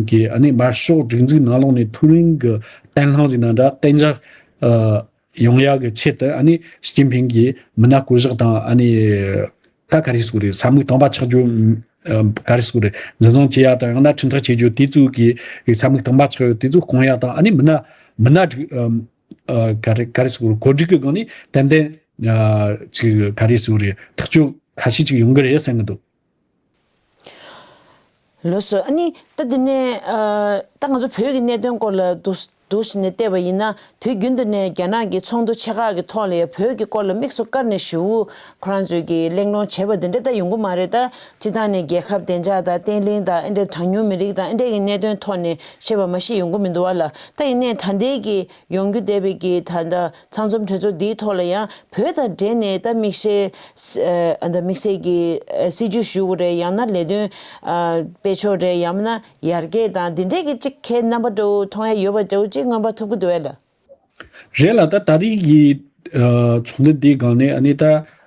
གི་ཨ་ནི་དམར་ཤོག་སྒྲིག་འཛུགས་ནང་ལོགས་ནས་མཐོ་རིམ་གྱི་བརྟན་ལྷིང་ཟེར་ན་འདྲ། གཏན་འཇགས་ཡོང་ཡག་གི་ཆེད་དུ། ཨ་ནི་ཞི་ཅིན་ཕིང་གིས་མི་སྣ་བསྐོ་གཞག་དང་། ཨ་ནི་ད་ག་རེ་ཟེར་དགོས་རེད། ས་མིག་དང་པ་ཆགས་རྒྱུ། ཨ་ག་རེ་ཟེར་དགོས་རེད། འཛིན་བཟུང་བྱེད་ཡ་དང་ཡང་ན་ཁྲིམས་ཐག་བཅད་རྒྱུ་དེ་ཚོ་གི་ས་མིག་དང་པ་ཆགས་ཡོད་དེ་ཚོ་སྐོང་ཡ་དང་། ཨ་ནི་མི་སྣ་མི་སྣ་སྒྲིག་ཨ་ག་རེ་ག་རེ་ཟེར་དགོས་རེད། བཀོད་སྒྲིག་གི་སྒང་ནས་ཏན་ཏན་ཨ་ཅིག་ག་རེ་ཟེར་དགོས་རེད། ཐག་གཅོད་ཁ་ཤས་ཅིག་ཡོང་གི་རེད་བསམ་གི་འདུག་ལགས་སོ། ཨ་ནི་ད་འདི་ནས་ཨ་ད་ང་ཚོ་བོད་ཀྱི་གནད་དོན་སྐོར་ལ་འདུག་འདུག་ཞིག་ནས་བལྟས་པ་ཡིན་ན། དུས་རྒྱུན་དུ་ནས་རྒྱ་ནག་གི་ཚོགས་འདུ་ཆེ་ཁག་གི་ཐོག་ལ་ཡང་བོད་ཀྱི་སྐོར་ལ་དམིགས་སུ་བཀར་ནས་ཞེ་པོ་ཁོ་རང་ཚོས་ཀྱི་གླེང་སློང་བྱས་པ་འདི་འདྲ་ད་ཡོང་གི་མ་རེད། ད་སྤྱིར་བཏང་ནས་རྒྱལ་ཁབ་བདེ་འཇགས་དང་བརྟན་ལྷིང་དང་། ཨེ་འདྲ་གྲངས་ཉུང་མི་རིགས་དང་ཨེ་འདྲ་གི་གནད་དོན་ཐོག་ནས་བཤད་པ་མ་གཞི་ཡོང་གི་མི་འདུག་བ་ལགས། ད་ཡིན་ནའི་ད་ལྟའི་གི་ཡོང་རྒྱུ་བསྡད་པའི་གི་ད་ལྟ་ཚང་འཛོམས་གྲོས་ཚོགས་འདིའི་ཐོག་ལ་ཡང་བོད་དང་འབྲེལ་ནས་ད་དམིགས་བསལ་ཨ་ད་དམིགས་བསལ་གྱི་ཨ་སྲིད་ཇུས་ཞུ་དགོས་རེད། ཡང་ན་ལས་དོན་ཨ་སྤེལ་ཕྱོགས་རེད། ཡང་ན་ཡར་རྒྱས་དང་འདི་འདྲས་ཀྱི་ཅིག་ཁའི་རྣམ་པ་འདྲ་བོ་མཐོང་ཡ་ཡོད་པ་འདྲ་བོ་ཅིག་མངོན་པ་ཐུབ་ཀྱི་འདུག་གས་ལགས། རེད་ལགས། ད་ད་རེས་ཀྱི་ཨ་ཚོགས་འདུ་འདིའི་སྒང་ནས་ཨ་ནི་ད་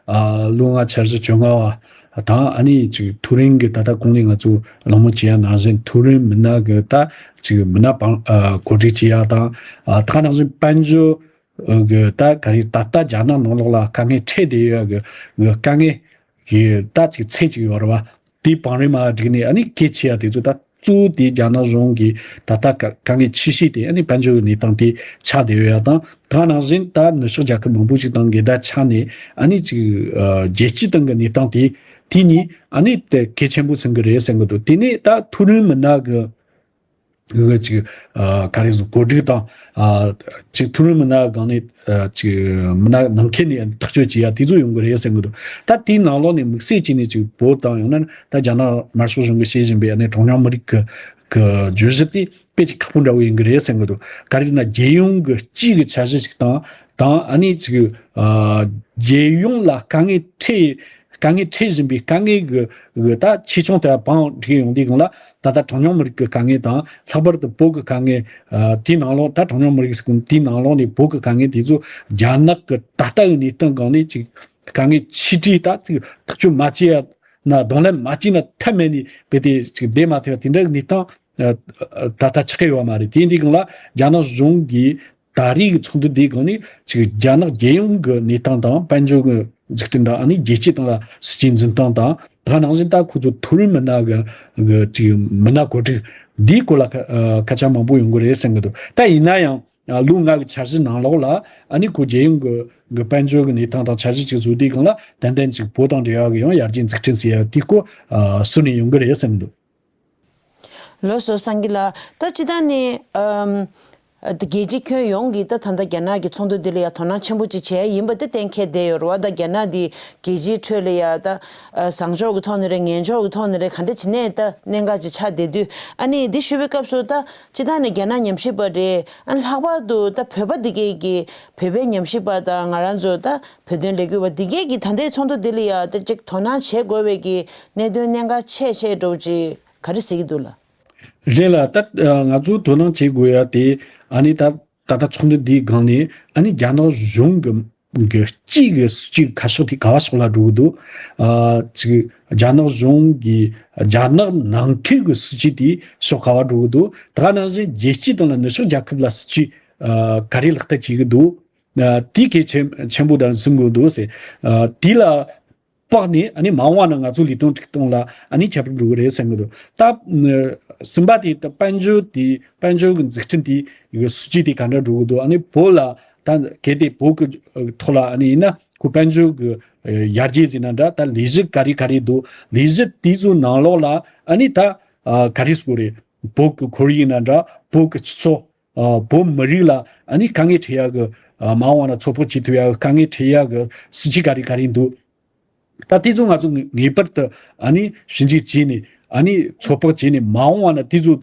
ཨ་ལོ་ལྔ་འཆར་གཞི་བཅོ་ལྔ་བ་དང་། ཨ་ནི་ཅིག་མཐོ་རིམ་གྱི་ད་ལྟ་གོང་ནས་ང་ཚོ་གླེང་མོལ་བྱས་ཡ་ནང་བཞིན་མཐོ་རིམ་མི་སྣ་གི་ད་ཅིག་མི་སྣ་བང་ཨ་བཀོད་སྒྲིག་བྱེད་ཡ་དང་། ཨ་ད་ག་ནང་བཞིན་དཔལ་འབྱོར་གི་ད་ག་རེ་ད་ལྟ་རྒྱ་ནག་ནང་ལོགས་ལ་དཀའ་ངལ་འཕྲད་བསྡད་ཡོད་གི་གི་དཀའ་ངལ་གི་ད་ཅིག་ཚད་ཅིག་ཡོད་རེད་བ། དེ་བང་རིམ་མ་བསྒྲིགས་ནས་ཨ་ནི་གལ་ཆེ་ཡ་དེ་ཚོ། ད་གཙོ་བོ་དེ་རྒྱ་ནག་གཞུང་གི་ད་ལྟ་དཀའ་དཀའ་ངལ་ཆེ་ཤོས་དེ་ཨ་ནི་དཔལ་འབྱོར་གི་གནས་སྟངས་དེ་ཆགས་བསྡད་ཡོད་ཡ་དང་། ད་ག་ནང་བཞིན་ད་ནུབ་ཕྱོགས་རྒྱལ་ཁབ་མང་པོ་ཞིག་དང་འགལ་ཟླ་ཆགས་ནས། ཨ་ནི་ཅིག་ཨ་རྒྱལ་སྤྱིའི་སྟེང་གི་གནས་སྟངས་དེ་དེ་གཉིས་ཨ་ནི་དེ་གལ་ཆེན་པོ་ཟིན་གི་རེད་བསམ་གི་འདུག་དེ་ནས་ད་མཐོ་རིམ་མི་སྣ་གི་གི་ཅིག་ཨ་ག་རེ་ཟེར། གོ་སྒྲིག་དང་ཨ་ཅིག་མཐོ་རིམ་མི་སྣ་སྒང་ནས་ཨ་ཅིག་མི་སྣ་ནང་ཁུལ་ནས་ཐག་གཅོད་བྱེད་ཡ་དེ་ཚོ་ཡོང་གི་རེད་བསམ་གི་འདུག་ད་དེའི་ནང་ལོགས་ནས་དམིགས་བསལ་བྱས་ནས་ཅིག་བོད་དང་ཡང་ན་ད་རྒྱ་ནག་དམར་ཤོག་གཞུང་གིས་བྱེད་བཞིན་པའི་ཨ་ནི་གྲངས་ཉུང་མི་རིགས་ཀྱི་གི་བརྗོད་གཞི་དེ་དཔེ་ཅིག་ཁག་པོ་འདྲ་བོ་ཡིན་གི་རེད་བསམ་གི་འདུག་ག་རེ་ཟེར་ན་རྒྱལ་ཡོངས་ཀྱི་སྤྱི་གི་འཆར་གཞི་ཞིག་དང་དང་། ཨ་ནི་ཅིག་ཨ་རྒྱལ་ཡོངས་ལ་དཀའ་ངལ་འཕྲད་དཀའ་ངལ་འཕྲད་བཞིན་པའི་དཀའ་ངལ་གྱི་གི་ད་ཆེ་ཆུང་དེ་བང་སྒྲིག་ཡོང་དུས་སྒང་ལ། ད་ལྟ་གྲངས་ཉུང་མི་རིགས་ཀྱི་དཀའ་ངལ་དང་། ལྷག་པར་དུ་བོད་ཀྱི་དཀའ་ངལ། ཨ་དེའི་ནང་ལོགས། ད་གྲངས་ཉུང་མི་རིགས་ཟེར་གོ་དེའི་ནང་ལོགས་ནས་བོད་ཀྱི་དཀའ་ངལ་དེ་ཚོ་རྒྱ་ནག་གི་ད་ལྟ་ཡི་གནས་སྟངས་སྒང་ནས་ཅིག་དཀའ་ངལ་ཆེ་གྲས། ད་ཅིག་ཐག་གཅོད་མ་བྱས་ན། གདོང་ལེན་མ་བྱས་ན་ཐབས་མེད་ནས་དཔེ་དེ་ཅིག་བསྡད་མ་ཐུབ་པ་དེ་འདྲ་གི་གནས་སྟངས་ཨ་ད་ལྟ་ཆགས་ཀྱི་ཡོད་མ་རེད། དེ་འདི་སྒང་ལ་རྒྱ་ནག་གཞུང་གིས་ད་རེས་ཀྱི་ཚོགས་འདུ་འདིའི་སྒང་ནས་ཅིག་རྒྱ་ནག་རྒྱལ་ཡོངས་ཀྱི་གནས་སྟངས་དང་། དཔལ་འབྱོར་གྱི་འཛུགས་སྐྲུན་དང་། ཨ་ནི་རྒྱལ་སྤྱི་སྟེང་ལ་སྲིད་ཇུས་འཛིན་སྟངས་དང་། ད་ག་ནང་བཞིན་ད་ཁོ་ཚོ་མཐོ་རིམ་མི་སྣ་གི་གི་ཅིག་མི་སྣ་བཀོད་སྒྲིག་འདིའི་སྐོར་ལ་ཁ་ཨ་སྐད་ཆ་མང་པོ་ཡོང་གི་རེད་བསམ་གི་འདུག་ད་ཡིན་ན་ཡང་ཨ་ལོ་ལྔ་གི་འཆར་གཞི་ནང་ལོགས་ལ། ཨ་ནི་ཁོ་རྒྱལ་ཡོངས་ཀྱི་གི་དཔལ་འབྱོར་གྱི་གནས་སྟངས་དང་འཆར་གཞི་ཅིག་བཟོ་དུས་སྒང་ལ། ཏན་ཏན་ཅིག་བོད་དང་འབྲེལ་བ་གི་ཡང་ཡར་རྒྱས་འཛུགས་སྐྲུན་ཟེར་ཡ་དེའི་སྐོར་ཨ་གསུངས་ནས་ཡོང་གི་རེད་བསམ་གི་འདུག་ལགས་སོ། སངས་སྐྱིད་ལགས། ད་སྤྱིར་བཏང་ནས་ཨམ་ཨ་ད་རྒྱལ་སྤྱི་ཁྱོན་ཡོངས་ཀྱིས་ད་ད་ལྟ་རྒྱ་ནག་གི་ཚོགས་འདུ་འདི་ལ་ཡང་དོ་སྣང་ཆེན་པོ་ཅིག་བྱས་ཡིན་པ་དེ་གཏན་འཁེལ་བསྡད་ཡོད་རེད་བ། ད་རྒྱ་ནག་འདི་རྒྱལ་སྤྱིའི་ཁྲོད་ལ་ཡང་ད་ཨ་བཟང་ཕྱོགས་ཀྱི་ཐོག་ནས་རེད། ངན་ཕྱོགས་ཀྱི་ཐོག་ནས་རེད། ག་འདྲ་བྱས་ནས་ད་གནད་འགག་ཅིག་ཆགས་བསྡད་དུས། ཨ་ནི་འདི་ཞུ་བའི་སྐབས་སུ་ད་སྤྱིར་བཏང་ནས་རྒྱ་ནག་ཉམས་ཞིབ་པ་རེད། ཨ་ནི་ལྷག་པར་དུ་ད་བོད་པ་འདི་གས་ཀྱི་བོད་པའི་ཉམས་ཞིབ་པ་དང་། ང་རང་ཚོ་ད་བོད་དོན་ལས་འགུལ་བ་འདི་གས་ཀྱི་ད་ལྟའི་ཚོགས་འདུ་འདི་ལ་ཡང་ད་ཅིག་དོ་སྣང་བྱེད་དགོས་པའི་གི་གནད་དོན་གནད་འགག་ཆེ་ཆེ་འདྲ་བོ་ཅིག་ག་རེ་ཟེར་གྱི་འདུག་ལགས། རེད་ལགས། ད་ཨ་ང་ཚོས་དོ་སྣང་བྱེད་དགོས་ཡ་དེ། ཨ་ནི་ད་ད་ལྟ་ཚོགས་འདུ་འདིའི་སྒང་ནས་ཨ་ནི་རྒྱ་ནག་གཞུང་གི་གི་སྤྱི་གི་སྲིད་ཇུས་ཁ་ཕྱོགས་དེ་ག་བ་ཕྱོགས་ལ་འགྲོ་གི་འདུག་ཨ་ཅིག་རྒྱ་ནག་གཞུང་གི་རྒྱ་ནག་ནང་ཁུལ་གྱི་སྲིད་ཇུས་དེ་ཕྱོགས་ག་བ་འགྲོ་གི་འདུག་ད་ག་ནང་བཞིན་རྒྱལ་སྤྱི་དང་ནུབ་ཕྱོགས་རྒྱལ་ཁབ་ལ་སྲིད་ཇུས་ཨ་ག་རེ་ལག་བསྟར་བྱེད་ཀྱི་འདུག་ཨ་དེ་གལ་ཆེན་ཆེན་པོ་དང་ཟིན་དགོས་འདུག་ཟེར། ཨ་དེ་ལ་དཔག་ནས་ཨ་ནི་མ་འོངས་པ་ན་ང་ཚོ་ལས་དོན་སྒྲིག་སྟངས་ལ་ཨ་ནི་ཁྱད་པར་འགྲོ་གི་རེད་བསམ་གི་འདུག་ད་ཨ་གསུམ་པ་དེ་ད་དཔལ་འབྱོར་དེ། དཔལ་འབྱོར་གྱི་འཛུགས་སྐྲུན་དེ་གི་སྲིད་ཇུས་དེ་ག་འདྲ་འགྲོ་གི་འདུག་ཨ་ནི་བོད་ལ་ད་གལ་ཏེ་བོད་ཀྱི་ཐོག་ལ་ཨ་ནི་ཡིན་ན་ཁོ་དཔལ་འབྱོར་གྱི་ཡར་རྒྱས་ཟེར་ན་འདྲ། ད་ལས་གཞི་ག་རེ་ག་རེ་འདུག་ལས་གཞི་དེ་ཚོའི་ནང་ལོགས་ལ་ཨ་ནི་ད་ཨ་ག་རེ་ཟེར་དགོས་རེད། བོད་ཀྱི་ཁོར་ཡུག་ཡིན་ན་འདྲ། བོད་ཀྱི་སྤྱི་ཚོགས། ཨ་བོད་མི་རིགས་ལ་ཨ་ནི་དཀའ་ངལ་འཕྲད་ཡག་གི། ཨ་མ་འོངས་པ་ན་ཚོད་དཔག་བྱེད་ཐུབ་ཡག་གི་དཀའ་ངལ་འཕྲད་ཡག་གི་སྲིད་ཇུས་ག་རེ་ག་རེ་འདུག་ད་དེ་ཚོ་ང་ཚོ་ངེས་པར་དུ་ཨ་ནི་ཞིབ་འཇུག་བྱས་ནས། ཨ་ནི་ཚོད་དཔག་བྱས་ནས། མ་འོངས་པ་ན་དེ་ཚོ་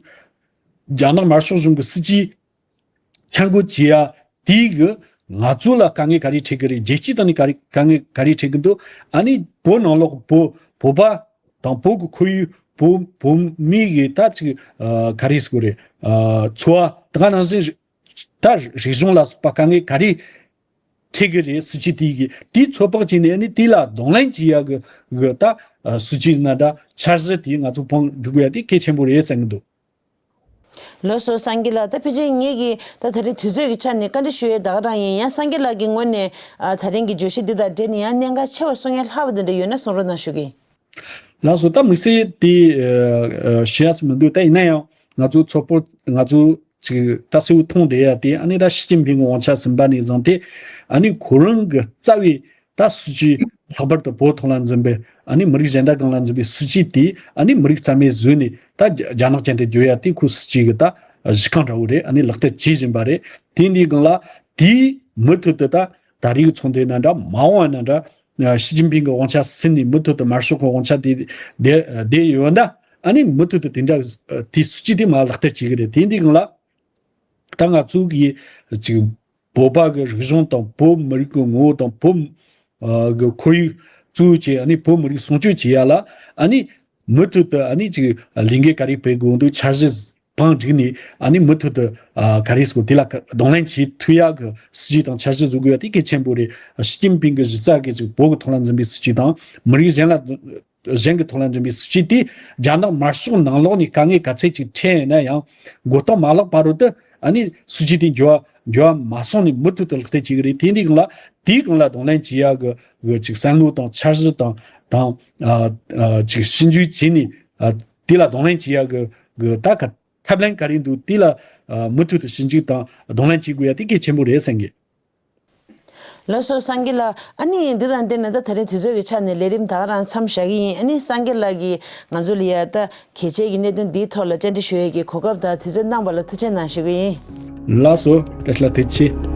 རྒྱ་ནག་དམར་ཤོག་གཞུང་གི་སྲིད་ཇུས་འཆར་འགོད་བྱེད་ཡ་དེའི་གི་ ང་ཚོ་ལ་དཀའ་ངལ་ག་རེ་འཕྲད་ཀྱི་རེད། རྒྱལ་སྤྱིའི་སྟེང་ནས་ག་རེ་དཀའ་ངལ་ག་རེ་འཕྲད་ཀྱི་འདུག་ཨ་ནི་བོད་ནང་ལོགས་བོད་བོད་པ་དང་བོད་ཀྱི་ཁོར་ཡུག་བོད་བོད་མི་གི་ད་ཅིག་ཨ་ག་རེ་ཟེར་དགོས་རེད། ཨ་འཚོ་བ་དེ་ག་ནང་བཞིན་ད་རིག་གཞུང་ལ་སོགས་པ་དཀའ་ངལ་ག་རེ་འཕྲད་ཀྱི་རེད། སྲིད་ཇུས་དེ་གི་དེའི་ཚོད་དཔག་བྱས་ནས་ཨ་ནི་དེ་ལ་གདོང་ལེན་བྱེད་ཡ་གི་གི་ད་ཨ་སྲིད་ཇུས་ན་འདྲ་འཆར་གཞི་དེ་ང་ཚོ་བང་སྒྲིག་དགོས་ཡ་དེ་གལ་ཆེན་པོ་རེད་བསམ་གྱི་འདུག་ལགས་སོ་སངས་རྒྱས་ལགས། ད་ཕལ་ཆེར་ངེད་ཀྱིས་ད་ད་རེས་དུས་ཚོད་ཀྱི་ཆ་ནས་བཀའ་འདྲི་ཞུ་ཡས་ད་ག་རང་ཡིན། ཡང་སངས་རྒྱས་ལགས་ཀྱི་ངོས་ནས་ཨ་ད་རིང་གི་བརྗོད་གཞི་འདི་དང་འབྲེལ་ནས་ཡང་གནད་འགག་ཆེ་བ་གསུང་ཡས་ལྷག་པ་འདི་འདྲ་ཡོད་ན་གསུང་རོགས་གནང་ཞུ་གི་ཡིན། ལགས་སོ། ད་དམིགས་བསལ་དེ་ཨ་ཨ་ཞུ་ཡས་མི་འདུག་ད་ཡིན་ན་ཡང་ང་ཚོ་ཚོགས་པ་ང་ཚོ་ཅིག་ད་གསལ་བོ་མཐོང་བསྡད་ཡ་དེ་ཨ་ནི་ད་ཞི་ཅིན་ཕིང་གི་དབང་ཆ་ཟིན་པ་ནས་བཟུང་སྟེ་ཨ་ནི་ཁོ་རང་གི་རྩ་བའི་ད་སྲིད་ཇུས་ལྷག་པར་དུ་བོད་ཐོག་ལ་འཛིན་པའི་ཨ་ནི་མི་རིགས་གཞན་དག་སྒང་ལ་འཛིན་པའི་སྲིད་ཇུས་དེ་ཨ་ནི་མི་རིགས་རྩ་མེད་བཟོས་ནས་ད་རྒྱ་རྒྱ་ནག་ཅན་དུ་བསྒྱུར་ཡ་དེ་ཁོའི་སྲིད་ཇུས་ཀྱི་ད་གཞི་རྐང་འདྲ་བོ་རེད། ཨ་ནི་ལག་བསྟར་བྱེད་བཞིན་པ་རེད། དེ་འདིའི་སྒང་ལ་དེའི་མུ་མཐུད་དུ་ད་ད་རེས་ཀྱི་ཚོགས་འདུ་ན་འདྲ་མ་འོངས་པ་ན་འདྲ་ཞི་ཅིན་ཕིང་གི་དབང་ཆ་ཟིན་ནས་མུ་མཐུད་དུ་དམར་ཤོག་གི་དབང་ཆ་དེ་བསྡད་བསྡད་ཡོད་ན་ཨ་ནི་མུ་མཐུད་དུ་དེ་འདྲ་དེའི་སྲིད་ཇུས་དེ་མར་ལག་བསྟར་བྱེད་ཀྱི་རེད། དེ་འདིའི་སྒང་ལ། ད་ང་ཚོ་གིས་ཅིག་བོད་པ་གི་རིག་གཞུང་དང་བོད་མི་རིགས་ཀྱི་ངོ་བོ་དང་བོད་ཨ་གི་ཁོར་ཡུག་གཙོ་བོ་བྱས་ཨ་ནི་བོད་མི་རིགས་སྲུང་སྐྱོབ་བྱེད་ཡ་ལ་ཨ་ནི་མུ་མཐུད་དུ་ཨ་ནི་ཅིག་ལས་འགུལ་ག་རེ་སྤེལ་དགོས་འདུག་འཆར་གཞི་བང་བསྒྲིགས་ནས་ཨ་ནི་མུ་མཐུད་དུ་ཨ་ག་རེ་ཟེར་དགོས་དེ་ལ་གདོང་ལེན་བྱེད་ཐུབ་ཡ་གི་སྲིད་ཇུས་དང་འཆར་གཞི་བཟོ་དགོས་ཡ་དེ་གལ་ཆེན་པོ་རེད། ཞི་ཅིན་ཕིང་གི་གཞི་རྩ་གི་ཅིག་བོད་ཀྱི་ཐོག་ལ་འཛིན་པའི་སྲིད་ཇུས་དང་མི་རིགས་གཞན་ལ། གཞན་གྱི་ཐོག་ལ་འཛིན་པའི་སྲིད་ཇུས་དེ་རྒྱ་ནག་དམར་ཤོག་ནང་ལོགས་ནས་དཀའ་ངལ་ག་ཚད་ཅིག་འཕྲད་ཡིན་ན་ཡང་མགོ་རྟིང་མ་ལག་བར་དུ་དེ་ཨ་ནི་སྲིད་ཇུས་དེ་འགྱུར་བ་འགྱུར་བ་མ་སོང་ནས་མུ་མཐུད་དུ་ལག་བསྟར་བྱེད་ཀྱི་རེད། དེ་འདི་སྒང་ལ་དེའི་སྒང་ལ་གདོང་ལེན་བྱེད་ཡ་གི་གི་ཅིག་བསམ་བློ་དང་འཆར་གཞི་དང་དང་ཨ་ཨ་ཅིག་ཞིབ་འཇུག་བྱས་ནས་ཨ་དེ་ལ་གདོང་ལེན་བྱེད་ཡ་གི་གི་ད་ག་ཐབས་ལམ་ག་རེ་འདུག་དེ་ལ་ཨ་མུ་མཐུད་དུ་ཞིབ་འཇུག་དང་གདོང་ལེན་བྱེད་དགོས་ཡ་དེ་གལ་ཆེན་པོ་རེད་བསམ་གི། ལགས་སོ་སངས་རྒྱས་ལགས། ཨ་ནི་འདི་དང་འབྲེལ་ནས་ད་ད་རིང་དུས་ཚོད་ཀྱི་ཆ་ནས་ལས་རིམ་ད་ག་རང་མཚམས་བཞག་གི་ཡིན། ཨ་ནི་སངས་རྒྱས་ལགས་ཀྱིས་ང་ཚོ་ལ་ཡ་ད་གལ་ཆེ་གི་གནད་དོན་འདིའི་ཐོག་ལ་བཅར་འདྲི་ཞུ་ཡས་ཀྱི་གོ་སྐབས་དང་དུས་ཚོད་གནང་བ་ལ་ཐུགས་རྗེ་གནང་ཞུ་གི་ཡིན། ལགས་སོ། བཀྲ་ཤིས་བདེ་ལེགས།